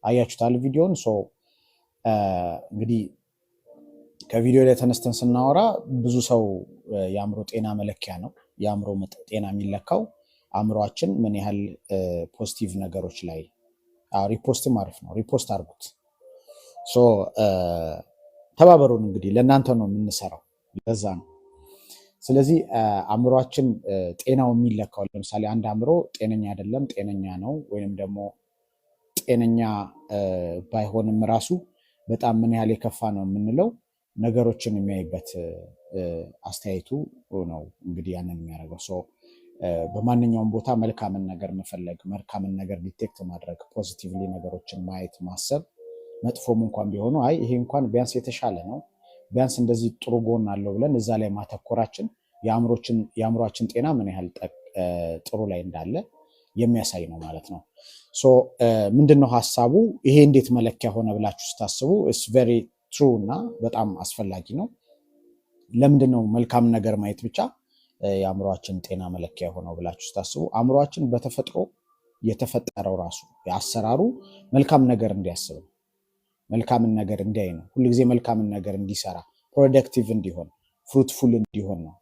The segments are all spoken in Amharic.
አያችሁታል ቪዲዮን። So እንግዲህ ከቪዲዮ ላይ ተነስተን ስናወራ ብዙ ሰው የአእምሮ ጤና መለኪያ ነው። የአእምሮ ጤና የሚለካው አእምሯችን ምን ያህል positive ነገሮች ላይ፣ repost ም አሪፍ ነው። Repost አድርጉት። So ተባበሩን። እንግዲህ ለእናንተ ነው የምንሰራው፣ ለዛ ነው። ስለዚህ አእምሯችን ጤናው የሚለካው፣ ለምሳሌ አንድ አእምሮ ጤነኛ አይደለም፣ ጤነኛ ነው ወይንም ደግሞ ጤነኛ ባይሆንም ራሱ በጣም ምን ያህል የከፋ ነው የምንለው ነገሮችን የሚያይበት አስተያየቱ ነው። እንግዲህ ያንን የሚያደርገው ሰው በማንኛውም ቦታ መልካምን ነገር መፈለግ፣ መልካምን ነገር detect ማድረግ፣ positively ነገሮችን ማየት፣ ማሰብ፣ መጥፎም እንኳን ቢሆኑ አይ ይሄ እንኳን ቢያንስ የተሻለ ነው፣ ቢያንስ እንደዚህ ጥሩ ጎን አለው ብለን እዛ ላይ ማተኮራችን የአእምሯችን ጤና ምን ያህል ጥሩ ላይ እንዳለ የሚያሳይ ነው ማለት ነው። So ምንድን ነው ሀሳቡ? ይሄ እንዴት መለኪያ ሆነ ብላችሁ ስታስቡ it's very true እና በጣም አስፈላጊ ነው። ለምንድን ነው መልካም ነገር ማየት ብቻ የአእምሯችን ጤና መለኪያ የሆነው ብላችሁ ስታስቡ፣ አእምሯችን በተፈጥሮ የተፈጠረው ራሱ የአሰራሩ መልካም ነገር እንዲያስብ ነው። መልካምን ነገር እንዲያይ ነው። ሁልጊዜ መልካምን ነገር እንዲሰራ፣ productive እንዲሆን፣ fruitful እንዲሆን ነው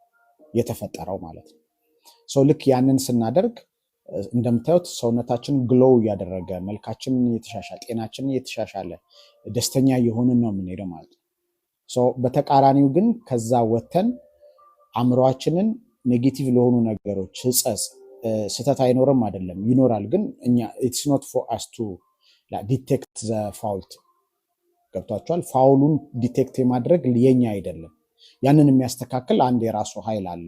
የተፈጠረው ማለት ነው። So ልክ ያንን ስናደርግ እንደምታዩት ሰውነታችን glow እያደረገ፣ መልካችንን እየተሻሻለ፣ ጤናችንን እየተሻሻለ፣ ደስተኛ እየሆንን ነው የምንሄደው ማለት ነው። በተቃራኒው ግን ከዛ ወተን አእምሯችንን negative ለሆኑ ነገሮች፣ ህጸጽ፣ ስህተት አይኖርም አይደለም፣ ይኖራል። ግን እኛ it's not for us to detect the fault። ገብቷችኋል? Foul ኡን detect የማድረግ የኛ አይደለም። ያንን የሚያስተካክል አንድ የራሱ ኃይል አለ፣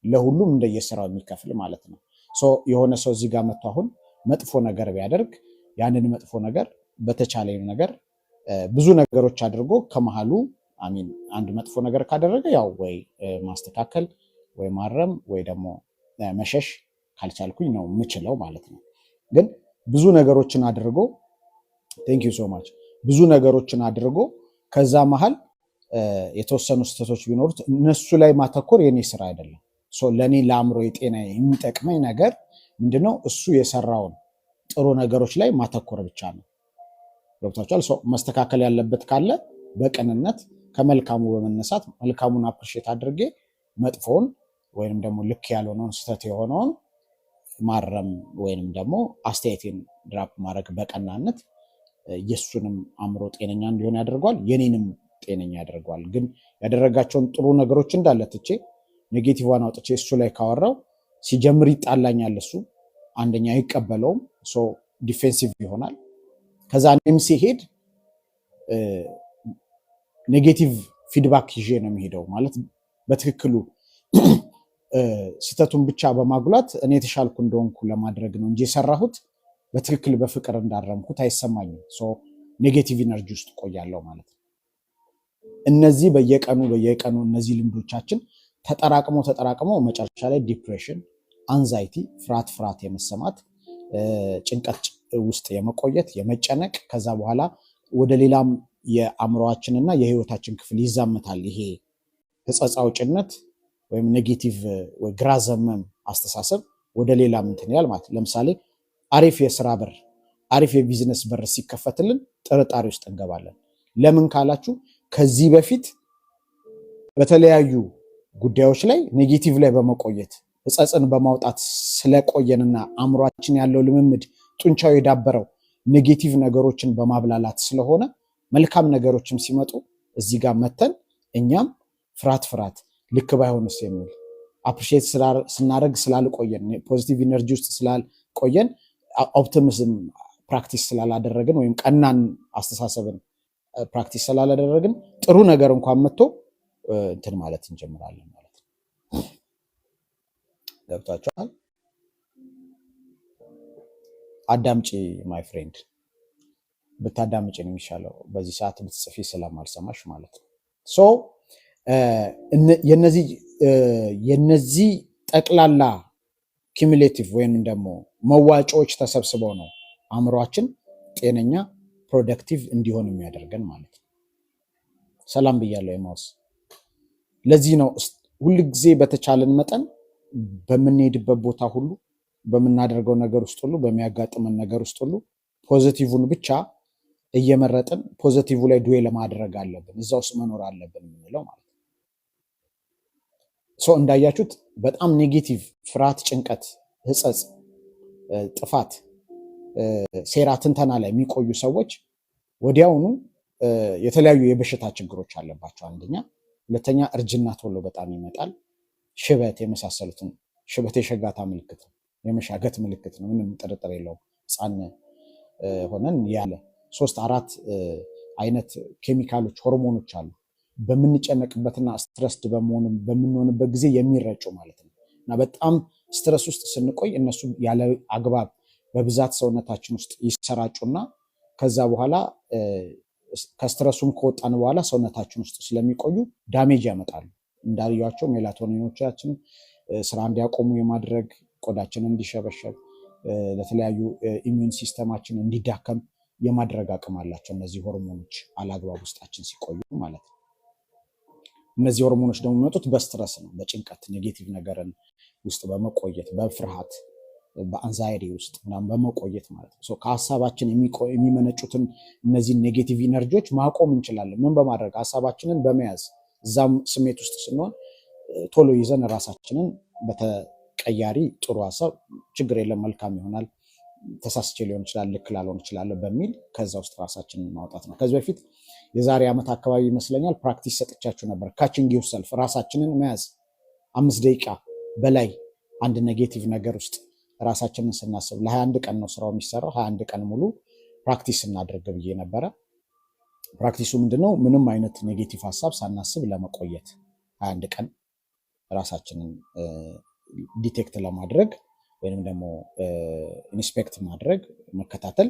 ለሁሉም እንደየስራው የሚከፍል ማለት ነው። የሆነ ሰው እዚህ ጋር መጥቶ አሁን መጥፎ ነገር ቢያደርግ ያንን መጥፎ ነገር በተቻለ ነገር ብዙ ነገሮች አድርጎ ከመሃሉ፣ I mean፣ አንድ መጥፎ ነገር ካደረገ ያው ወይ ማስተካከል ወይ ማረም ወይ ደግሞ መሸሽ ካልቻልኩኝ ነው የምችለው ማለት ነው። ግን ብዙ ነገሮችን አድርጎ፣ thank you so much፣ ብዙ ነገሮችን አድርጎ ከዛ መሀል የተወሰኑ ስህተቶች ቢኖሩት እነሱ ላይ ማተኮር የኔ ስራ አይደለም። ለእኔ ለአእምሮ የጤና የሚጠቅመኝ ነገር ምንድነው? እሱ የሰራውን ጥሩ ነገሮች ላይ ማተኮር ብቻ ነው። ገብቷችኋል? መስተካከል ያለበት ካለ በቅንነት ከመልካሙ በመነሳት መልካሙን appreciate አድርጌ መጥፎውን ወይንም ደግሞ ልክ ያልሆነውን፣ ስህተት የሆነውን ማረም ወይንም ደግሞ አስተያየቴን drop ማድረግ በቀናነት የእሱንም አእምሮ ጤነኛ እንዲሆን ያደርገዋል፣ የኔንም ጤነኛ ያደርገዋል። ግን ያደረጋቸውን ጥሩ ነገሮች እንዳለ ትቼ negative ዋን አውጥቼ እሱ ላይ ካወራው ሲጀምር ይጣላኛል። እሱ አንደኛ አይቀበለውም፣ defensive ይሆናል። ከዛ እኔም ሲሄድ negative feedback ይዤ ነው የሚሄደው። ማለት በትክክሉ ስህተቱን ብቻ በማጉላት እኔ የተሻልኩ እንደሆንኩ ለማድረግ ነው እንጂ የሰራሁት በትክክል በፍቅር እንዳረምኩት አይሰማኝም። Negative energy ውስጥ ቆያለሁ ማለት ነው። እነዚህ በየቀኑ በየቀኑ እነዚህ ልምዶቻችን ተጠራቅመው ተጠራቅመው መጨረሻ ላይ depression፣ anxiety፣ ፍርሃት ፍርሃት የመሰማት፣ ጭንቀት ውስጥ የመቆየት፣ የመጨነቅ፣ ከዛ በኋላ ወደ ሌላም የአእምሮአችንና የህይወታችን ክፍል ይዛመታል። ይሄ ህጸጽ አውጭነት ወይም negative ግራ ዘመም አስተሳሰብ ወደ ሌላም እንትን ይላል ማለት። ለምሳሌ አሪፍ የስራ በር፣ አሪፍ የቢዝነስ በር ሲከፈትልን ጥርጣሬ ውስጥ እንገባለን። ለምን ካላችሁ ከዚህ በፊት በተለያዩ ጉዳዮች ላይ negative ላይ በመቆየት፣ ህጸጽን በማውጣት ስለቆየንና አእምሯችን ያለው ልምምድ ጡንቻው የዳበረው negative ነገሮችን በማብላላት ስለሆነ መልካም ነገሮችም ሲመጡ እዚህ ጋር መተን እኛም ፍርሃት ፍርሃት፣ ልክ ባይሆንስ የሚል፣ appreciate ስናደርግ ስላልቆየን፣ positive energy ውስጥ ስላልቆየን፣ optimism practice ስላላደረግን ወይም ቀናን አስተሳሰብን practice ስላላደረግን ጥሩ ነገር እንኳን መጥቶ እንትን ማለት እንጀምራለን ማለት ነው። ገብቷችኋል? አዳምጪ my friend፣ ብታዳምጪ ነው የሚሻለው። በዚህ ሰዓት ብትጽፊ ስለማልሰማሽ ማለት ነው። So የነዚህ ጠቅላላ cumulative ወይም ደግሞ መዋጮዎች ተሰብስበው ነው አእምሯችን ጤነኛ፣ productive እንዲሆን የሚያደርገን ማለት ነው። ሰላም ብያለሁ የማውስ። ለዚህ ነው ሁልጊዜ በተቻለን መጠን በምንሄድበት ቦታ ሁሉ፣ በምናደርገው ነገር ውስጥ ሁሉ፣ በሚያጋጥመን ነገር ውስጥ ሁሉ positive ን ብቻ እየመረጥን positive ላይ dwell ማድረግ አለብን፣ እዛ ውስጥ መኖር አለብን የምንለው ማለት ነው። So እንዳያችሁት በጣም negative ፍርሃት፣ ጭንቀት፣ ህጸጽ፣ ጥፋት፣ ሴራ፣ ትንተና ላይ የሚቆዩ ሰዎች ወዲያውኑ የተለያዩ የበሽታ ችግሮች አለባቸው። አንደኛ፣ ሁለተኛ እርጅና ቶሎ በጣም ይመጣል። ሽበት የመሳሰሉትን። ሽበት የሸጋታ ምልክት ነው፣ የመሻገት ምልክት ነው። ምንም ጥርጥር የለውም። ሕፃን ሆነን ያለ ሶስት አራት አይነት ኬሚካሎች፣ ሆርሞኖች አሉ በምንጨነቅበትና stressed በምንሆንበት ጊዜ የሚረጩ ማለት ነው። እና በጣም stress ውስጥ ስንቆይ እነሱ ያለ አግባብ በብዛት ሰውነታችን ውስጥ ይሰራጩና ከዛ በኋላ ከ stress ኡም ከወጣን በኋላ ሰውነታችን ውስጥ ስለሚቆዩ damage ያመጣሉ። እንዳያቸው ሜላቶኒኖቻችን ስራ እንዲያቆሙ የማድረግ፣ ቆዳችን እንዲሸበሸብ፣ ለተለያዩ immune system ኣችን እንዲዳከም የማድረግ አቅም አላቸው። እነዚህ ሆርሞኖች አላግባብ ውስጣችን ሲቆዩ ማለት ነው። እነዚህ ሆርሞኖች ደግሞ የሚመጡት በ stress ነው፣ በጭንቀት፣ negative ነገርን ውስጥ በመቆየት፣ በፍርሃት፣ በ anxiety ውስጥ ምናምን በመቆየት ማለት ነው። ከሀሳባችን የሚመነጩትን እነዚህን negative energy ዎች ማቆም እንችላለን። ምን በማድረግ? ሀሳባችንን በመያዝ። እዛም ስሜት ውስጥ ስንሆን ቶሎ ይዘን ራሳችንን በተቀያሪ ጥሩ ሀሳብ፣ ችግር የለም፣ መልካም ይሆናል፣ ተሳስቼ ሊሆን ይችላል፣ ልክ ላልሆን እችላለሁ በሚል ከዛ ውስጥ ራሳችንን ማውጣት ነው። ከዚህ በፊት የዛሬ ዓመት አካባቢ ይመስለኛል practice ሰጥቻችሁ ነበር። Catching yourself፣ ራሳችንን መያዝ፣ 5 ደቂቃ በላይ አንድ negative ነገር ውስጥ ራሳችንን ስናስብ ለ21 ቀን ነው ስራው የሚሰራው። 21 ቀን ሙሉ practice እናድርግ ብዬ ነበረ። Practice ኡ ምንድነው? ምንም አይነት negative ሀሳብ ሳናስብ ለመቆየት 21 ቀን ራሳችንን detect ለማድረግ ወይንም ደግሞ inspect ማድረግ፣ መከታተል፣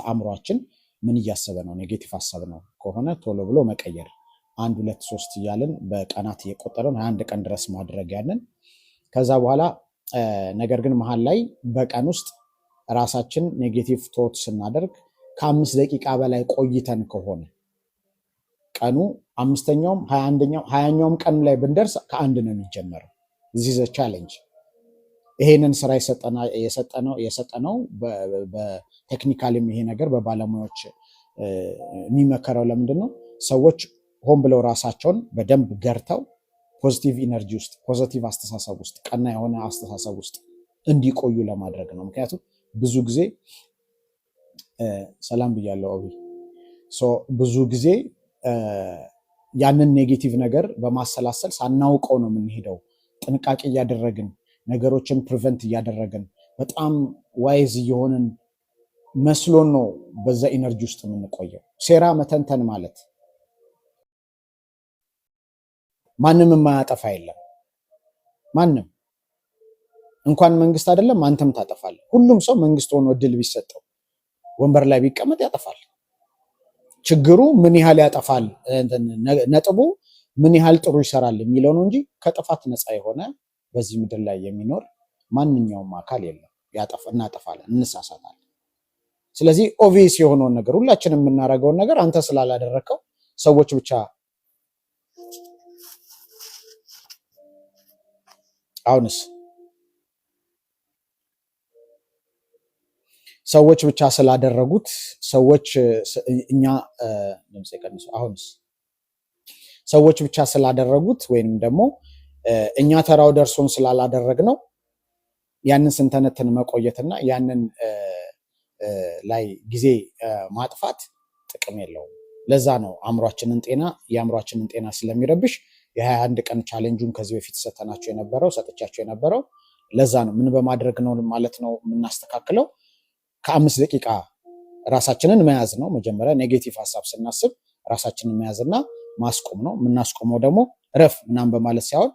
አእምሯችን ምን እያሰበ ነው፣ negative ሀሳብ ነው ከሆነ ቶሎ ብሎ መቀየር፣ አንድ፣ ሁለት፣ ሶስት እያልን በቀናት እየቆጠርን 21 ቀን ድረስ ማድረግ ያንን። ከዛ በኋላ ነገር ግን መሀል ላይ በቀን ውስጥ ራሳችን negative thought ስናደርግ ከ5 ደቂቃ በላይ ቆይተን ከሆነ ቀኑ አምስተኛውም 21ኛው 20ኛውም ቀን ላይ ብንደርስ ከአንድ ነው የሚጀመረው። This is a challenge። ይሄንን ስራ የሰጠነው በ technically ም ይሄ ነገር በባለሙያዎች የሚመከረው ለምንድን ነው? ሰዎች ሆን ብለው ራሳቸውን በደንብ ገርተው positive energy ውስጥ፣ positive አስተሳሰብ ውስጥ፣ ቀና የሆነ አስተሳሰብ ውስጥ እንዲቆዩ ለማድረግ ነው። ምክንያቱም ብዙ ጊዜ፣ ሰላም ብያለሁ ኦቢ፣ ብዙ ጊዜ ያንን negative ነገር በማሰላሰል ሳናውቀው ነው የምንሄደው። ጥንቃቄ እያደረግን፣ ነገሮችን prevent እያደረግን፣ በጣም wise እየሆንን መስሎን ነው በዛ energy ውስጥ የምንቆየው። ሴራ መተንተን ማለት ማንም የማያጠፋ የለም። ማንም እንኳን መንግስት አይደለም አንተም ታጠፋለህ። ሁሉም ሰው መንግስት ሆኖ እድል ቢሰጠው፣ ወንበር ላይ ቢቀመጥ ያጠፋል። ችግሩ ምን ያህል ያጠፋል፣ ነጥቡ ምን ያህል ጥሩ ይሰራል የሚለው ነው እንጂ ከጥፋት ነፃ የሆነ በዚህ ምድር ላይ የሚኖር ማንኛውም አካል የለም። እናጠፋለን፣ እንሳሳታለን። ስለዚህ obvious የሆነውን ነገር፣ ሁላችንም የምናደርገውን ነገር አንተ ስላላደረግከው ሰዎች ብቻ፣ አሁንስ ሰዎች ብቻ ስላደረጉት ሰዎች እኛ፣ ድምፅ ቀንሱ። አሁንስ ሰዎች ብቻ ስላደረጉት ወይንም ደግሞ እኛ ተራው ደርሶን ስላላደረግነው ያንን ስንተነትን መቆየትና ያንን ላይ ጊዜ ማጥፋት ጥቅም የለውም። ለዛ ነው አእምሯችንን ጤና የአእምሯችንን ጤና ስለሚረብሽ የ21 ቀን challenge ኡን ከዚህ በፊት ሰተናቸው የነበረው፣ ሰጥቻቸው የነበረው ለዛ ነው። ምን በማድረግ ነው ማለት ነው የምናስተካክለው? ከ5 ደቂቃ ራሳችንን መያዝ ነው። መጀመሪያ negative ሀሳብ ስናስብ ራሳችንን መያዝና ማስቆም ነው። የምናስቆመው ደግሞ ረፍ ምናምን በማለት ሳይሆን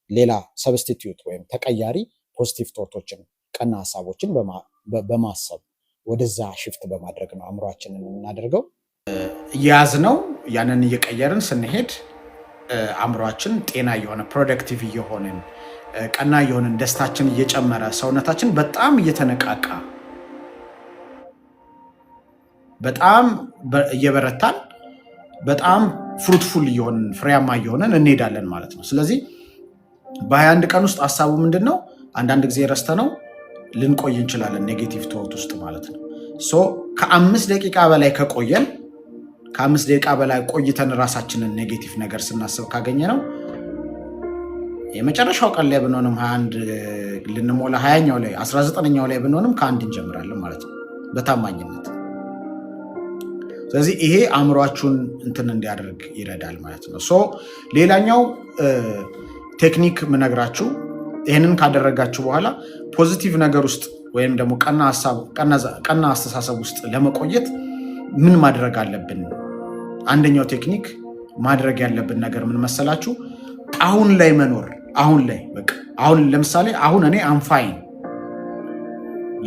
ሌላ substitute ወይም ተቀያሪ positive thought ኦችን፣ ቀና ሀሳቦችን በማሰብ ወደዛ shift በማድረግ ነው አእምሯችንን የምናደርገው። እየያዝነው ያንን እየቀየርን ስንሄድ አእምሯችን ጤና እየሆነ፣ productive እየሆንን፣ ቀና እየሆንን፣ ደስታችን እየጨመረ፣ ሰውነታችን በጣም እየተነቃቃ፣ በጣም እየበረታን፣ በጣም fruitful እየሆንን፣ ፍሬያማ እየሆንን እንሄዳለን ማለት ነው። ስለዚህ በ21 ቀን ውስጥ ሀሳቡ ምንድን ነው? አንዳንድ ጊዜ ረስተነው ልንቆይ እንችላለን negative thought ውስጥ ማለት ነው። So ከ5 ደቂቃ በላይ ከቆየን፣ ከ5 ደቂቃ በላይ ቆይተን ራሳችንን negative ነገር ስናስብ ካገኘነው፣ የመጨረሻው ቀን ላይ ብንሆንም፣ 21 ልንሞላ 20ኛው ላይ፣ 19ኛው ላይ ብንሆንም ከአንድ እንጀምራለን ማለት ነው በታማኝነት። ስለዚህ ይሄ አእምሯችሁን እንትን እንዲያደርግ ይረዳል ማለት ነው። So ሌላኛው technique ምነግራችሁ፣ ይህንን ካደረጋችሁ በኋላ positive ነገር ውስጥ ወይም ደግሞ ቀና አስተሳሰብ ውስጥ ለመቆየት ምን ማድረግ አለብን? አንደኛው technique ማድረግ ያለብን ነገር ምን መሰላችሁ? አሁን ላይ መኖር። አሁን ላይ በቃ አሁን ለምሳሌ አሁን እኔ I'm fine።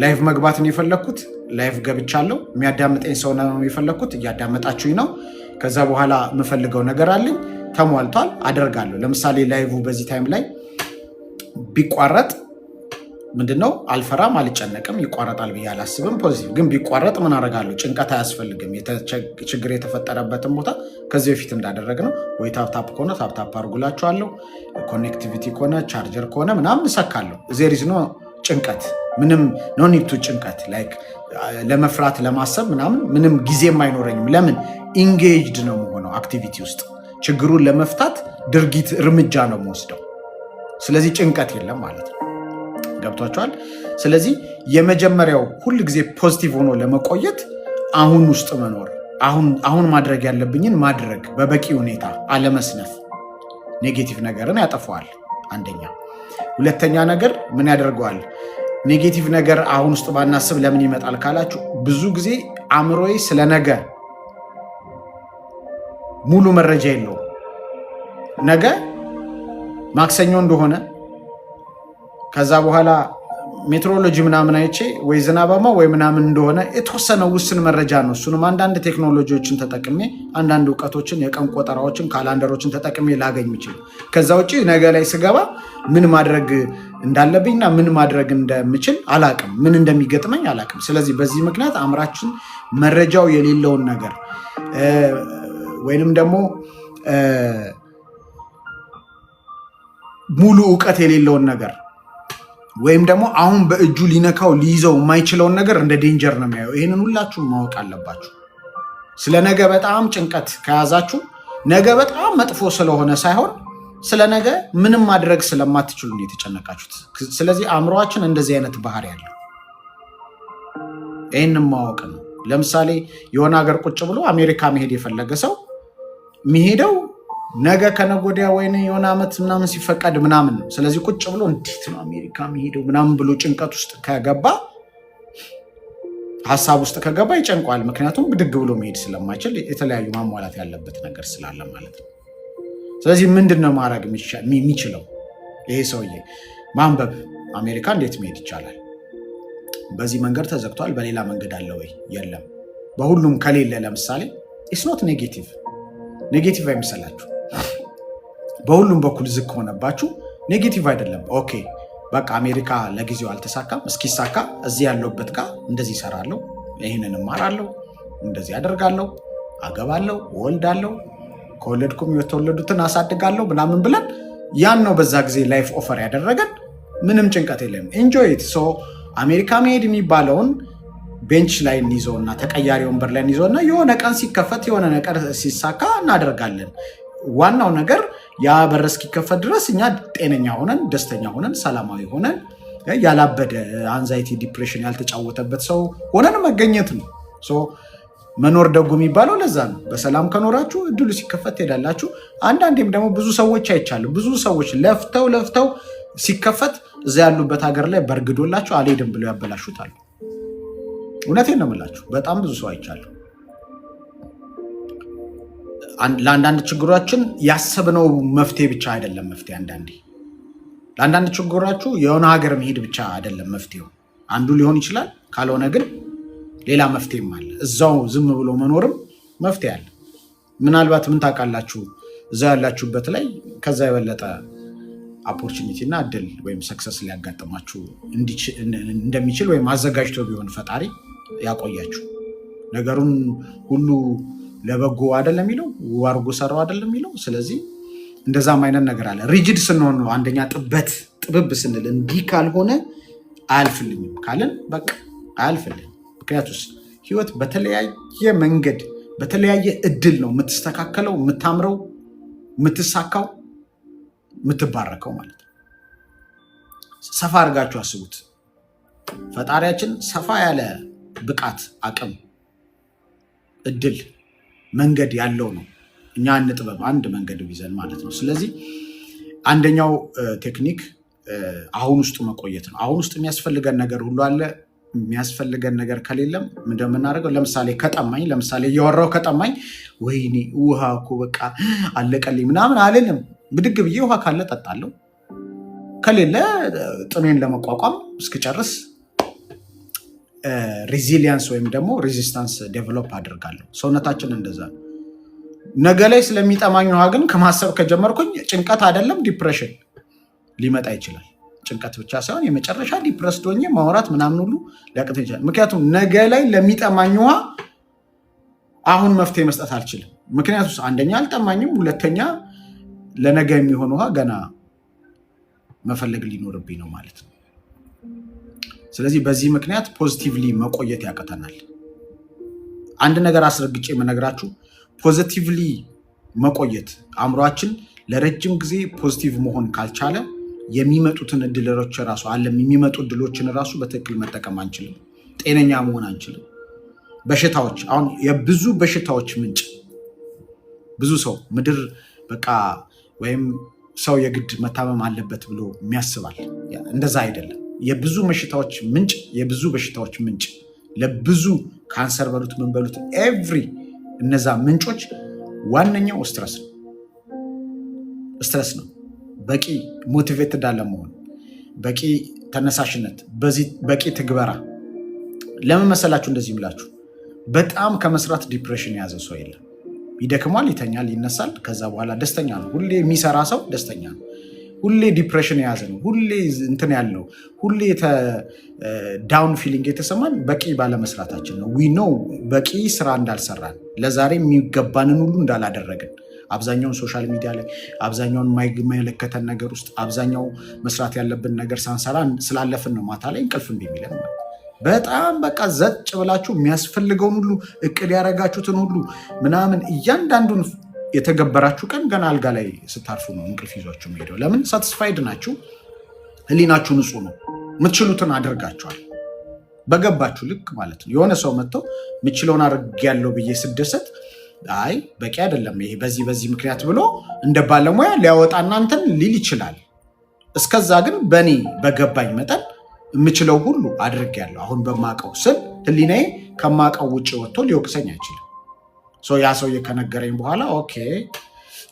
Live መግባት ነው የፈለግኩት፣ live ገብቻለሁ። የሚያዳምጠኝ ሰው ነው የፈለግኩት፣ እያዳመጣችሁኝ ነው። ከዛ በኋላ የምፈልገው ነገር አለኝ፣ ተሟልቷል፣ አደርጋለሁ። ለምሳሌ live በዚህ time ላይ ቢቋረጥ ምንድነው፣ አልፈራም፣ አልጨነቅም። ይቋረጣል ብዬ አላስብም። Positive ግን ቢቋረጥ ምን አደርጋለሁ? ጭንቀት አያስፈልግም። ችግር የተፈጠረበትን ቦታ ከዚህ በፊት እንዳደረግነው ወይ tap tap ከሆነ tap tap አድርጉላችኋለሁ፣ connectivity ከሆነ፣ ቻርጀር ከሆነ ምናምን እሰካለሁ። There is no ጭንቀት፣ ምንም no need to ጭንቀት፣ like ለመፍራት ለማሰብ ምናምን ምንም ጊዜም አይኖረኝም። ለምን? Engaged ነው የምሆነው activity ውስጥ፣ ችግሩን ለመፍታት ድርጊት እርምጃ ነው የምወስደው። ስለዚህ ጭንቀት የለም ማለት ነው። ገብቷችኋል? ስለዚህ የመጀመሪያው ሁል ጊዜ positive ሆኖ ለመቆየት አሁን ውስጥ መኖር፣ አሁን ማድረግ ያለብኝን ማድረግ፣ በበቂ ሁኔታ አለመስነፍ negative ነገርን ያጠፋዋል። አንደኛ። ሁለተኛ ነገር ምን ያደርገዋል? Negative ነገር አሁን ውስጥ ባናስብ ለምን ይመጣል ካላችሁ፣ ብዙ ጊዜ አእምሮዬ ስለ ነገ ሙሉ መረጃ የለውም። ነገ ማክሰኞ እንደሆነ፣ ከዛ በኋላ ሜትሮሎጂ ምናምን አይቼ ወይ ዝናባማ ወይ ምናምን እንደሆነ የተወሰነ ውስን መረጃ ነው። እሱንም አንዳንድ ቴክኖሎጂዎችን ተጠቅሜ፣ አንዳንድ እውቀቶችን፣ የቀን ቆጠራዎችን፣ calendar ኦችን ተጠቅሜ ላገኝ የምችል። ከዛ ውጭ ነገ ላይ ስገባ ምን ማድረግ እንዳለብኝና ምን ማድረግ እንደምችል አላቅም፣ ምን እንደሚገጥመኝ አላቅም። ስለዚህ በዚህ ምክንያት አእምሯችን መረጃው የሌለውን ነገር ወይንም ደግሞ ሙሉ እውቀት የሌለውን ነገር ወይም ደግሞ አሁን በእጁ ሊነካው ሊይዘው የማይችለውን ነገር እንደ danger ነው የሚያየው። ይህንን ሁላችሁም ማወቅ አለባችሁ። ስለ ነገ በጣም ጭንቀት ከያዛችሁ ነገ በጣም መጥፎ ስለሆነ ሳይሆን ስለ ነገ ምንም ማድረግ ስለማትችሉ ነው የተጨነቃችሁት። ስለዚህ አእምሯችን እንደዚህ አይነት ባህሪ ያለው ይህንን ማወቅ ነው። ለምሳሌ የሆነ ሀገር ቁጭ ብሎ አሜሪካ መሄድ የፈለገ ሰው የሚሄደው ነገ ከነገ ወዲያ ወይ የሆነ ዓመት ምናምን ሲፈቀድ ምናምን ነው። ስለዚህ ቁጭ ብሎ እንዴት ነው አሜሪካ የሚሄደው ምናምን ብሎ ጭንቀት ውስጥ ከገባ፣ ሀሳብ ውስጥ ከገባ ይጨንቀዋል። ምክንያቱም ብድግ ብሎ መሄድ ስለማይችል፣ የተለያዩ ማሟላት ያለበት ነገር ስላለ ማለት ነው። ስለዚህ ምንድን ነው ማድረግ የሚችለው ይሄ ሰውዬ? ማንበብ። አሜሪካ እንዴት መሄድ ይቻላል? በዚህ መንገድ ተዘግቷል፣ በሌላ መንገድ አለ ወይ? የለም። በሁሉም ከሌለ ለምሳሌ it's not negative፣ negative አይምሰላችሁ። በሁሉም በኩል ዝግ ከሆነባችሁ negative አይደለም። Okay፣ በቃ አሜሪካ ለጊዜው አልተሳካም፣ እስኪሳካ እዚህ ያለሁበት ጋር እንደዚህ እሰራለሁ፣ ይህንን እማራለሁ፣ እንደዚህ አደርጋለሁ፣ አገባለሁ፣ እወልዳለሁ፣ ከወለድኩም የተወለዱትን አሳድጋለሁ ምናምን ብለን ያን ነው በዛ ጊዜ life offer ያደረገን። ምንም ጭንቀት የለም። Enjoy it። So አሜሪካ መሄድ የሚባለውን bench ላይ እንይዘውና ተቀያሪ ወንበር ላይ እንይዘውና የሆነ ቀን ሲከፈት፣ የሆነ ነገር ሲሳካ እናደርጋለን። ዋናው ነገር ያ በር እስኪከፈት ድረስ እኛ ጤነኛ ሆነን፣ ደስተኛ ሆነን፣ ሰላማዊ ሆነን፣ ያላበደ፣ anxiety depression ያልተጫወተበት ሰው ሆነን መገኘት ነው። መኖር ደጉ የሚባለው ለዛ ነው። በሰላም ከኖራችሁ እድሉ ሲከፈት ትሄዳላችሁ። አንዳንዴም ደግሞ ብዙ ሰዎች አይቻለሁ። ብዙ ሰዎች ለፍተው ለፍተው ሲከፈት እዛ ያሉበት ሀገር ላይ በርግዶላቸው አልሄድም ብለው ያበላሹታል። እውነቴን ነው የምላችሁ። በጣም ብዙ ሰው አይቻለሁ። ለአንዳንድ ችግሮችን ያሰብነው መፍትሄ ብቻ አይደለም መፍትሄ። አንዳንዴ ለአንዳንድ ችግሮቻችሁ የሆነ ሀገር መሄድ ብቻ አይደለም መፍትሄው። አንዱ ሊሆን ይችላል። ካልሆነ ግን ሌላ መፍትሄም አለ። እዛው ዝም ብሎ መኖርም መፍትሄ አለ። ምናልባት ምን ታውቃላችሁ፣ እዛው ያላችሁበት ላይ ከዛ የበለጠ opportunity እና እድል ወይም success ሊያጋጥማችሁ እንደሚችል ወይም አዘጋጅቶ ቢሆን ፈጣሪ ያቆያችሁ። ነገሩን ሁሉ ለበጎ አይደለም የሚለው፣ አድርጎ ሰራው አይደለም የሚለው። ስለዚህ እንደዛም አይነት ነገር አለ። Rigid ስንሆን ነው አንደኛ ጥበት፣ ጥብብ ስንል፣ እንዲህ ካልሆነ አያልፍልኝም ካልን በቃ አያልፍልኝም። ምክንያቱስ ህይወት በተለያየ መንገድ በተለያየ እድል ነው የምትስተካከለው፣ የምታምረው፣ የምትሳካው፣ የምትባረከው ማለት ነው። ሰፋ አድርጋችሁ አስቡት። ፈጣሪያችን ሰፋ ያለ ብቃት፣ አቅም፣ እድል፣ መንገድ ያለው ነው። እኛ አንጥበብ አንድ መንገድ ይዘን ማለት ነው። ስለዚህ አንደኛው ቴክኒክ አሁን ውስጥ መቆየት ነው። አሁን ውስጥ የሚያስፈልገን ነገር ሁሉ አለ። የሚያስፈልገን ነገር ከሌለም እንደምናደርገው ለምሳሌ ከጠማኝ፣ ለምሳሌ እያወራሁ ከጠማኝ ወይኔ ውሃ እኮ በቃ አለቀልኝ ምናምን አልልም። ብድግ ብዬ ውሃ ካለ ጠጣለሁ፣ ከሌለ ጥሜን ለመቋቋም እስክጨርስ resilience ወይም ደግሞ resistance develop አድርጋለሁ። ሰውነታችን እንደዛ ነው። ነገ ላይ ስለሚጠማኝ ውሃ ግን ከማሰብ ከጀመርኩኝ ጭንቀት አይደለም depression ሊመጣ ይችላል። ጭንቀት ብቻ ሳይሆን የመጨረሻ depressed ሆኜ ማውራት ምናምን ሁሉ ሊያቅተኝ ይችላል። ምክንያቱም ነገ ላይ ለሚጠማኝ ውሃ አሁን መፍትሄ መስጠት አልችልም። ምክንያቱም አንደኛ አልጠማኝም፣ ሁለተኛ ለነገ የሚሆን ውሃ ገና መፈለግ ሊኖርብኝ ነው ማለት ነው። ስለዚህ በዚህ ምክንያት positively መቆየት ያቅተናል። አንድ ነገር አስረግጬ የምነግራችሁ፣ positively መቆየት አእምሯችን ለረጅም ጊዜ positive መሆን ካልቻለ የሚመጡትን እድሎች ራሱ አለም የሚመጡ እድሎችን ራሱ በትክክል መጠቀም አንችልም። ጤነኛ መሆን አንችልም። በሽታዎች፣ አሁን የብዙ በሽታዎች ምንጭ፣ ብዙ ሰው ምድር በቃ ወይም ሰው የግድ መታመም አለበት ብሎ የሚያስባል። እንደዛ አይደለም። የብዙ በሽታዎች ምንጭ፣ የብዙ በሽታዎች ምንጭ፣ ለብዙ ካንሰር በሉት ምን በሉት every እነዛ ምንጮች ዋነኛው stress ነው። Stress ነው። በቂ motivated አለመሆን፣ በቂ ተነሳሽነት፣ በቂ ትግበራ። ለምን መሰላችሁ እንደዚህ ምላችሁ? በጣም ከመስራት depression የያዘ ሰው የለም። ይደክማል፣ ይተኛል፣ ይነሳል። ከዛ በኋላ ደስተኛ ነው። ሁሌ የሚሰራ ሰው ደስተኛ ነው። ሁሌ depression የያዘ ነው። ሁሌ እንትን ያለው፣ ሁሌ down feeling የተሰማን በቂ ባለመስራታችን ነው። We know በቂ ስራ እንዳልሰራን፣ ለዛሬ የሚገባንን ሁሉ እንዳላደረግን፣ አብዛኛውን social media ላይ፣ አብዛኛውን የማይመለከተን ነገር ውስጥ፣ አብዛኛው መስራት ያለብን ነገር ሳንሰራ ስላለፍን ነው ማታ ላይ እንቅልፍ እምቢ የሚለን ማለት ነው። በጣም በቃ ዘጭ ብላችሁ የሚያስፈልገውን ሁሉ፣ እቅድ ያደረጋችሁትን ሁሉ ምናምን እያንዳንዱን የተገበራችሁ ቀን ገና አልጋ ላይ ስታርፉ ነው እንቅልፍ ይዟችሁ የሚሄደው። ለምን? Satisfied ናችሁ፣ ህሊናችሁ ንጹህ ነው፣ የምትችሉትን አድርጋችኋል። በገባችሁ ልክ ማለት ነው። የሆነ ሰው መጥቶ የምችለውን አድርጌያለሁ ብዬ ስደሰት፣ አይ በቂ አይደለም ይሄ በዚህ በዚህ ምክንያት ብሎ እንደ ባለሙያ ሊያወጣ እናንተን ሊል ይችላል። እስከዛ ግን በእኔ በገባኝ መጠን የምችለው ሁሉ አድርጌያለሁ አሁን በማቀው ስል ህሊናዬ ከማቀው ውጭ ወጥቶ ሊወቅሰኝ አይችልም። ያ ሰውዬ ከነገረኝ በኋላ okay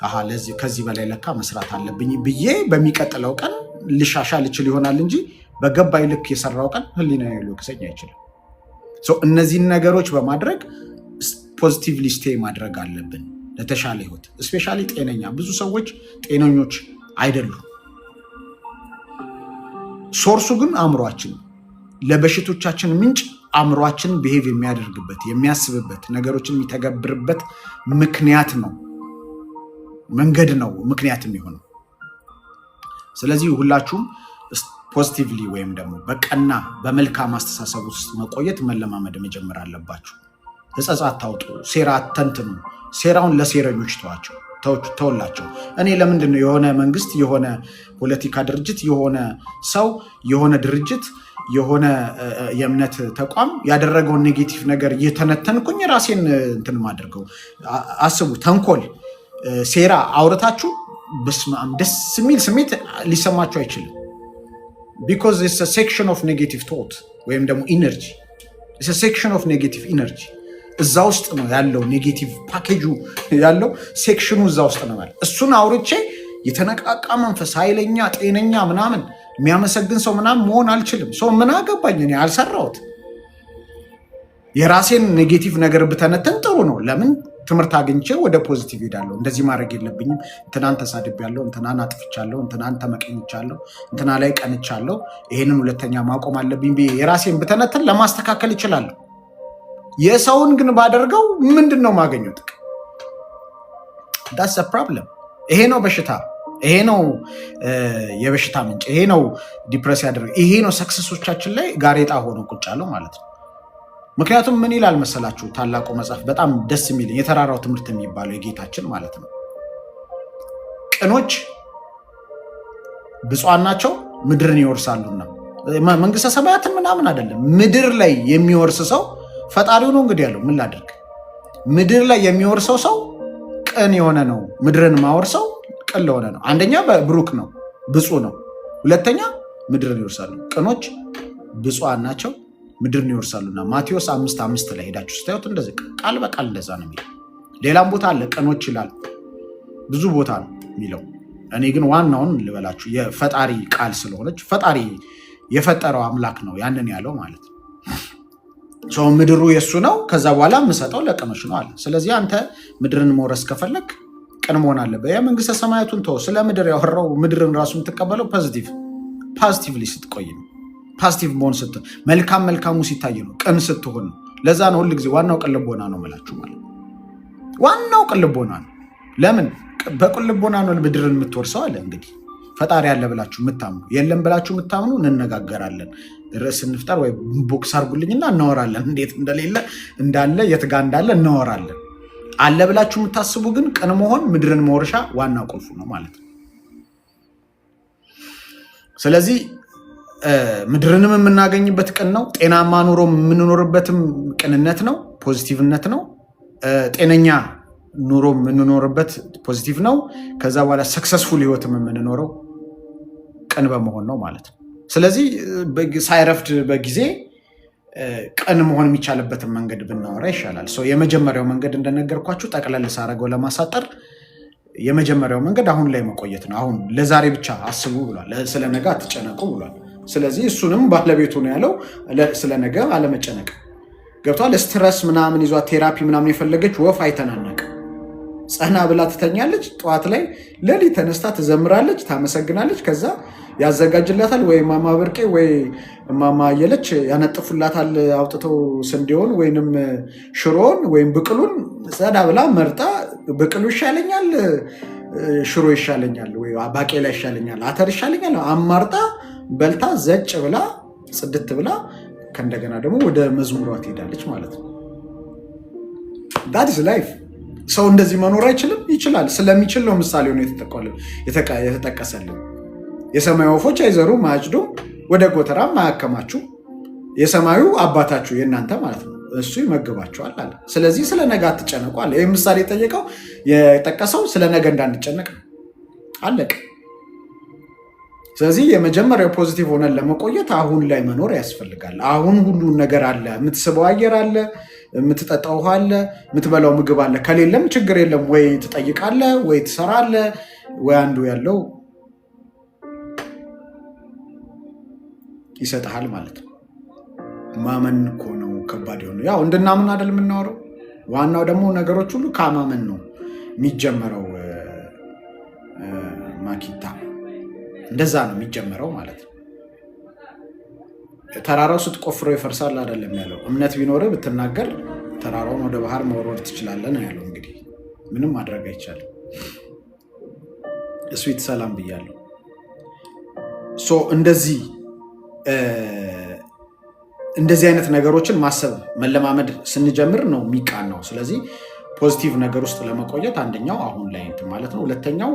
አሃ ለዚህ ከዚህ በላይ ለካ መስራት አለብኝ ብዬ በሚቀጥለው ቀን ልሻሻል እችል ይሆናል እንጂ በገባኝ ልክ የሰራው ቀን ህሊናዬ ሊወቅሰኝ አይችልም። እነዚህን ነገሮች በማድረግ positively stay ማድረግ አለብን ለተሻለ ህይወት። Especially ጤነኛ፣ ብዙ ሰዎች ጤነኞች አይደሉም። Source ኡ ግን አእምሯችን፣ ለበሽቶቻችን ምንጭ አእምሯችን behave የሚያደርግበት፣ የሚያስብበት፣ ነገሮችን የሚተገብርበት ምክንያት ነው፣ መንገድ ነው ምክንያት የሚሆነው። ስለዚህ ሁላችሁም positively ወይም ደግሞ በቀና በመልካም አስተሳሰብ ውስጥ መቆየት መለማመድ መጀመር አለባችሁ። ሕጸጽ አታውጡ፣ ሴራ አተንትኑ። ሴራውን ለሴረኞች ተዋቸው፣ ተውላቸው። እኔ ለምንድን ነው የሆነ መንግስት፣ የሆነ ፖለቲካ ድርጅት፣ የሆነ ሰው፣ የሆነ ድርጅት፣ የሆነ የእምነት ተቋም ያደረገውን negative ነገር እየተነተንኩኝ ራሴን እንትን ማድርገው? አስቡ። ተንኮል፣ ሴራ አውርታችሁ በስመ አብ ደስ የሚል ስሜት ሊሰማችሁ አይችልም። Because section of negative thought ወይም ደግሞ energy፣ section of negative energy እዛ ውስጥ ነው ያለው። Negative package ኡ ያለው section ኑ እዛ ውስጥ ነው ማለት። እሱን አውርቼ የተነቃቃ መንፈስ፣ ኃይለኛ፣ ጤነኛ ምናምን የሚያመሰግን ሰው ምናምን መሆን አልችልም። So ምን አገባኝ? እኔ አልሰራሁት። የራሴን negative ነገር ብተነትን ጥሩ ነው። ለምን? ትምህርት አግኝቼ ወደ positive ሄዳለሁ። እንደዚህ ማድረግ የለብኝም። እንትናን ተሳድቤያለሁ፣ እንትናን አጥፍቻለሁ፣ እንትናን ተመቀኝቻለሁ፣ እንትና ላይ ቀንቻለሁ። ይሄንን ሁለተኛ ማቆም አለብኝ ብዬ የራሴን ብተነትን ለማስተካከል እችላለሁ። የሰውን ግን ባደርገው ምንድን ነው የማገኘው ጥቅም? That's a problem። ይሄ ነው በሽታ። ይሄ ነው የበሽታ ምንጭ። ይሄ ነው depress ያደረገ። ይሄ ነው success ኦቻችን ላይ ጋሬጣ ሆኖ ቁጭ ያለው ማለት ነው። ምክንያቱም ምን ይላል መሰላችሁ ታላቁ መጽሐፍ፣ በጣም ደስ የሚለኝ የተራራው ትምህርት የሚባለው የጌታችን ማለት ነው። ቅኖች ብፁዓን ናቸው ምድርን ይወርሳሉና። መንግስተ ሰማያትን ምናምን አይደለም። ምድር ላይ የሚወርስ ሰው ፈጣሪው ነው እንግዲህ ያለው። ምን ላድርግ? ምድር ላይ የሚወርሰው ሰው ቅን የሆነ ነው። ምድርን ማወርሰው ቅን ለሆነ ነው። አንደኛ ብሩክ ነው፣ ብፁዕ ነው። ሁለተኛ ምድርን ይወርሳሉ። ቅኖች ብፁዓን ናቸው ምድርን ይወርሳሉና። ማቴዎስ 5:5 ላይ ሄዳችሁ ስታዩት እንደዚህ ቃል በቃል እንደዛ ነው የሚለው። ሌላም ቦታ አለ ቅኖች ይላል፣ ብዙ ቦታ ነው የሚለው። እኔ ግን ዋናውን ልበላችሁ፣ የፈጣሪ ቃል ስለሆነች ፈጣሪ የፈጠረው አምላክ ነው ያንን ያለው ማለት ነው። So ምድሩ የእሱ ነው። ከዛ በኋላ የምሰጠው ለቅኖች ነው አለ። ስለዚህ አንተ ምድርን መውረስ ከፈለግ ቅን መሆን አለብህ። የመንግስተ ሰማያቱን ተወው። ስለ ምድር ያወራው ምድርን ራሱ የምትቀበለው positively ስትቆይ ነው። Positive መሆን መልካም መልካሙ ሲታይ ነው፣ ቅን ስትሆን ነው። ለዛ ነው ሁል ጊዜ ዋናው ቅን ልቦና ነው የምላችሁ ማለት ነው። ዋናው ቅን ልቦና ነው። ለምን በቅን ልቦና ነው ምድርን የምትወርሰው አለ። እንግዲህ ፈጣሪ አለ ብላችሁ የምታምኑ፣ የለም ብላችሁ የምታምኑ እንነጋገራለን። ርዕስ እንፍጠር ወይ box አድርጉልኝና እናወራለን። እንዴት እንደሌለ፣ እንዳለ፣ የት ጋ እንዳለ እናወራለን። አለ ብላችሁ የምታስቡ ግን ቅን መሆን ምድርን መውረሻ ዋና ቁልፉ ነው ማለት ነው። ስለዚህ ምድርንም የምናገኝበት ቅን ነው። ጤናማ ኑሮ የምንኖርበትም ቅንነት ነው፣ positive ነት ነው። ጤነኛ ኑሮ የምንኖርበት positive ነው። ከዛ በኋላ successful ህይወትም የምንኖረው ቅን በመሆን ነው ማለት ነው። ስለዚህ ሳይረፍድ በጊዜ ቅን መሆን የሚቻልበትን መንገድ ብናወራ ይሻላል። So የመጀመሪያው መንገድ እንደነገርኳችሁ ጠቅለል ሳደርገው ለማሳጠር የመጀመሪያው መንገድ አሁን ላይ መቆየት ነው። አሁን ለዛሬ ብቻ አስቡ ብሏል። ስለ ነገ አትጨነቁ ብሏል። ስለዚህ እሱንም ባለቤቱ ነው ያለው፣ ስለ ነገ አለመጨነቅ ገብቷል። Stress ምናምን ይዟት therapy ምናምን የፈለገች ወፍ አይተናነቅ። ጸና ብላ ትተኛለች። ጠዋት ላይ ሌሊት ተነስታ ትዘምራለች፣ ታመሰግናለች። ከዛ ያዘጋጅላታል ወይ ማማ ብርቄ ወይ ማማ አየለች ያነጥፉላታል፣ አውጥተው ስንዴውን ወይንም ሽሮውን ወይም ብቅሉን ጸዳ ብላ መርጣ ብቅሉ ይሻለኛል፣ ሽሮ ይሻለኛል፣ ወይ ባቄላ ይሻለኛል፣ አተር ይሻለኛል አማርጣ በልታ ዘጭ ብላ ጽድት ብላ ከእንደገና ደግሞ ወደ መዝሙሯ ትሄዳለች ማለት ነው። That is life። ሰው እንደዚህ መኖር አይችልም? ይችላል። ስለሚችል ነው ምሳሌ ሆኖ የተጠቀሰልን። የሰማይ ወፎች አይዘሩም፣ አያጭዱም፣ ወደ ጎተራም አያከማቹም። የሰማዩ አባታችሁ የእናንተ ማለት ነው እሱ ይመግባቸዋል አለ። ስለዚህ ስለ ነገ አትጨነቁ አለ። ይህ ምሳሌ የጠየቀው የጠቀሰው ስለ ነገ እንዳንጨነቅ ነው። አለቀ። ስለዚህ የመጀመሪያው positive ሆነን ለመቆየት አሁን ላይ መኖር ያስፈልጋል። አሁን ሁሉን ነገር አለ። የምትስበው አየር አለ፣ የምትጠጣው ውሃ አለ፣ የምትበላው ምግብ አለ። ከሌለም ችግር የለም፣ ወይ ትጠይቃለህ፣ ወይ ትሰራለህ፣ ወይ አንዱ ያለው ይሰጥሃል ማለት ነው። ማመን እኮ ነው ከባድ የሆነው። ያው እንድናምን አይደል የምናወራው። ዋናው ደግሞ ነገሮች ሁሉ ከማመን ነው የሚጀመረው። ማኪታ እንደዛ ነው የሚጀመረው ማለት ነው። ተራራው ስትቆፍረው ይፈርሳል አይደለም ያለው። እምነት ቢኖርህ ብትናገር ተራራውን ወደ ባህር መወርወር ትችላለህ ነው ያለው። እንግዲህ ምንም ማድረግ አይቻልም። ስዊት ሰላም ብያለሁ። So እንደዚህ አይነት ነገሮችን ማሰብ መለማመድ ስንጀምር ነው የሚቃናው። ስለዚህ positive ነገር ውስጥ ለመቆየት አንደኛው አሁን ላይ እንትን ማለት ነው። ሁለተኛው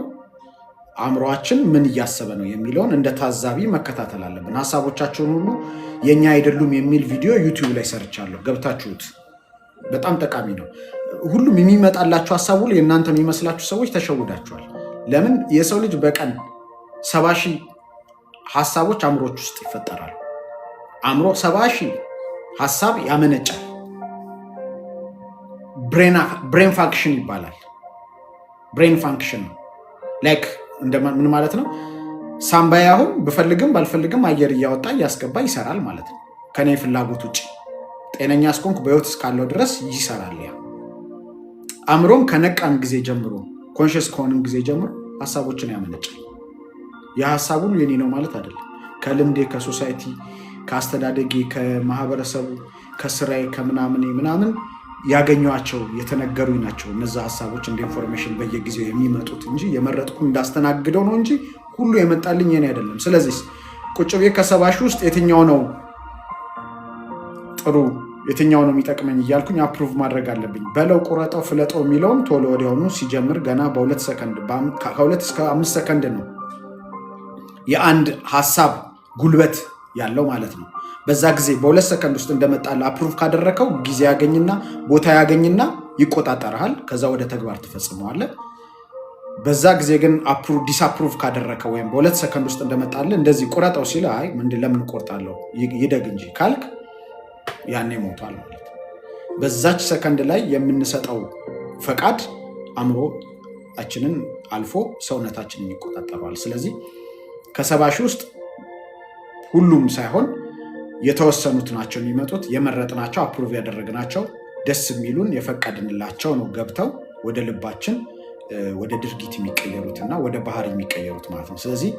አእምሯችን ምን እያሰበ ነው የሚለውን እንደ ታዛቢ መከታተል አለብን። ሀሳቦቻቸውን ሁሉ የኛ አይደሉም የሚል ቪዲዮ YouTube ላይ ሰርቻለሁ፣ ገብታችሁት በጣም ጠቃሚ ነው። ሁሉም የሚመጣላችሁ ሀሳብ ሁሉ የእናንተ የሚመስላችሁ ሰዎች ተሸውዳችኋል። ለምን የሰው ልጅ በቀን 70,000 ሀሳቦች አእምሮች ውስጥ ይፈጠራሉ። አእምሮ 70,000 ሀሳብ ያመነጫል። Brain function ይባላል። Brain function ነው like ምን ማለት ነው? ሳምባዬ አሁን ብፈልግም ባልፈልግም አየር እያወጣ እያስገባ ይሰራል ማለት ነው። ከኔ ፍላጎት ውጭ ጤነኛ እስከሆንኩ በህይወት እስካለው ድረስ ይሰራል። ያ አእምሮም ከነቃን ጊዜ ጀምሮ conscious ከሆንን ጊዜ ጀምሮ ሀሳቦችን ያመነጫል። የሀሳብ ሁሉ የኔ ነው ማለት አይደለም። ከልምዴ፣ ከ society፣ ከአስተዳደጌ፣ ከማህበረሰቡ፣ ከስራዬ፣ ከምናምኔ ምናምን ያገኘኋቸው የተነገሩኝ ናቸው። እነዛ ሀሳቦች እንደ information በየጊዜው የሚመጡት እንጂ የመረጥኩ እንዳስተናግደው ነው እንጂ ሁሉ የመጣልኝ የኔ አይደለም። ስለዚህ ቁጭ ብዬ ከ70,000 ውስጥ የትኛው ነው ጥሩ የትኛው ነው የሚጠቅመኝ እያልኩኝ approve ማድረግ አለብኝ። በለው፣ ቁረጠው፣ ፍለጠው የሚለውን ቶሎ ወዲያውኑ ሲጀምር ገና በ2 ሰከንድ፣ ከ2 እስከ 5 ሰከንድ ነው የአንድ ሀሳብ ጉልበት ያለው ማለት ነው። በዛ ጊዜ በ2 ሰከንድ ውስጥ እንደመጣልህ approve ካደረከው ጊዜ ያገኝና ቦታ ያገኝና ይቆጣጠርሃል። ከዛ ወደ ተግባር ትፈጽመዋለህ። በዛ ጊዜ ግን disapprove ካደረከው ወይም በ2 ሰከንድ ውስጥ እንደመጣልህ እንደዚህ ቁረጠው ሲል አይ ምንድን ለምን እቆርጣለሁ ይደግ እንጂ ካልክ ያኔ ሞቷል ማለት ነው። በዛች ሰከንድ ላይ የምንሰጠው ፈቃድ አእምሮአችንን አልፎ ሰውነታችንን ይቆጣጠረዋል። ስለዚህ ከ70,000 ውስጥ ሁሉም ሳይሆን የተወሰኑት ናቸው የሚመጡት። የመረጥናቸው፣ approve ያደረግናቸው፣ ደስ የሚሉን፣ የፈቀድንላቸው ነው ገብተው ወደ ልባችን ወደ ድርጊት የሚቀየሩት እና ወደ ባህሪ የሚቀየሩት ማለት ነው። ስለዚህ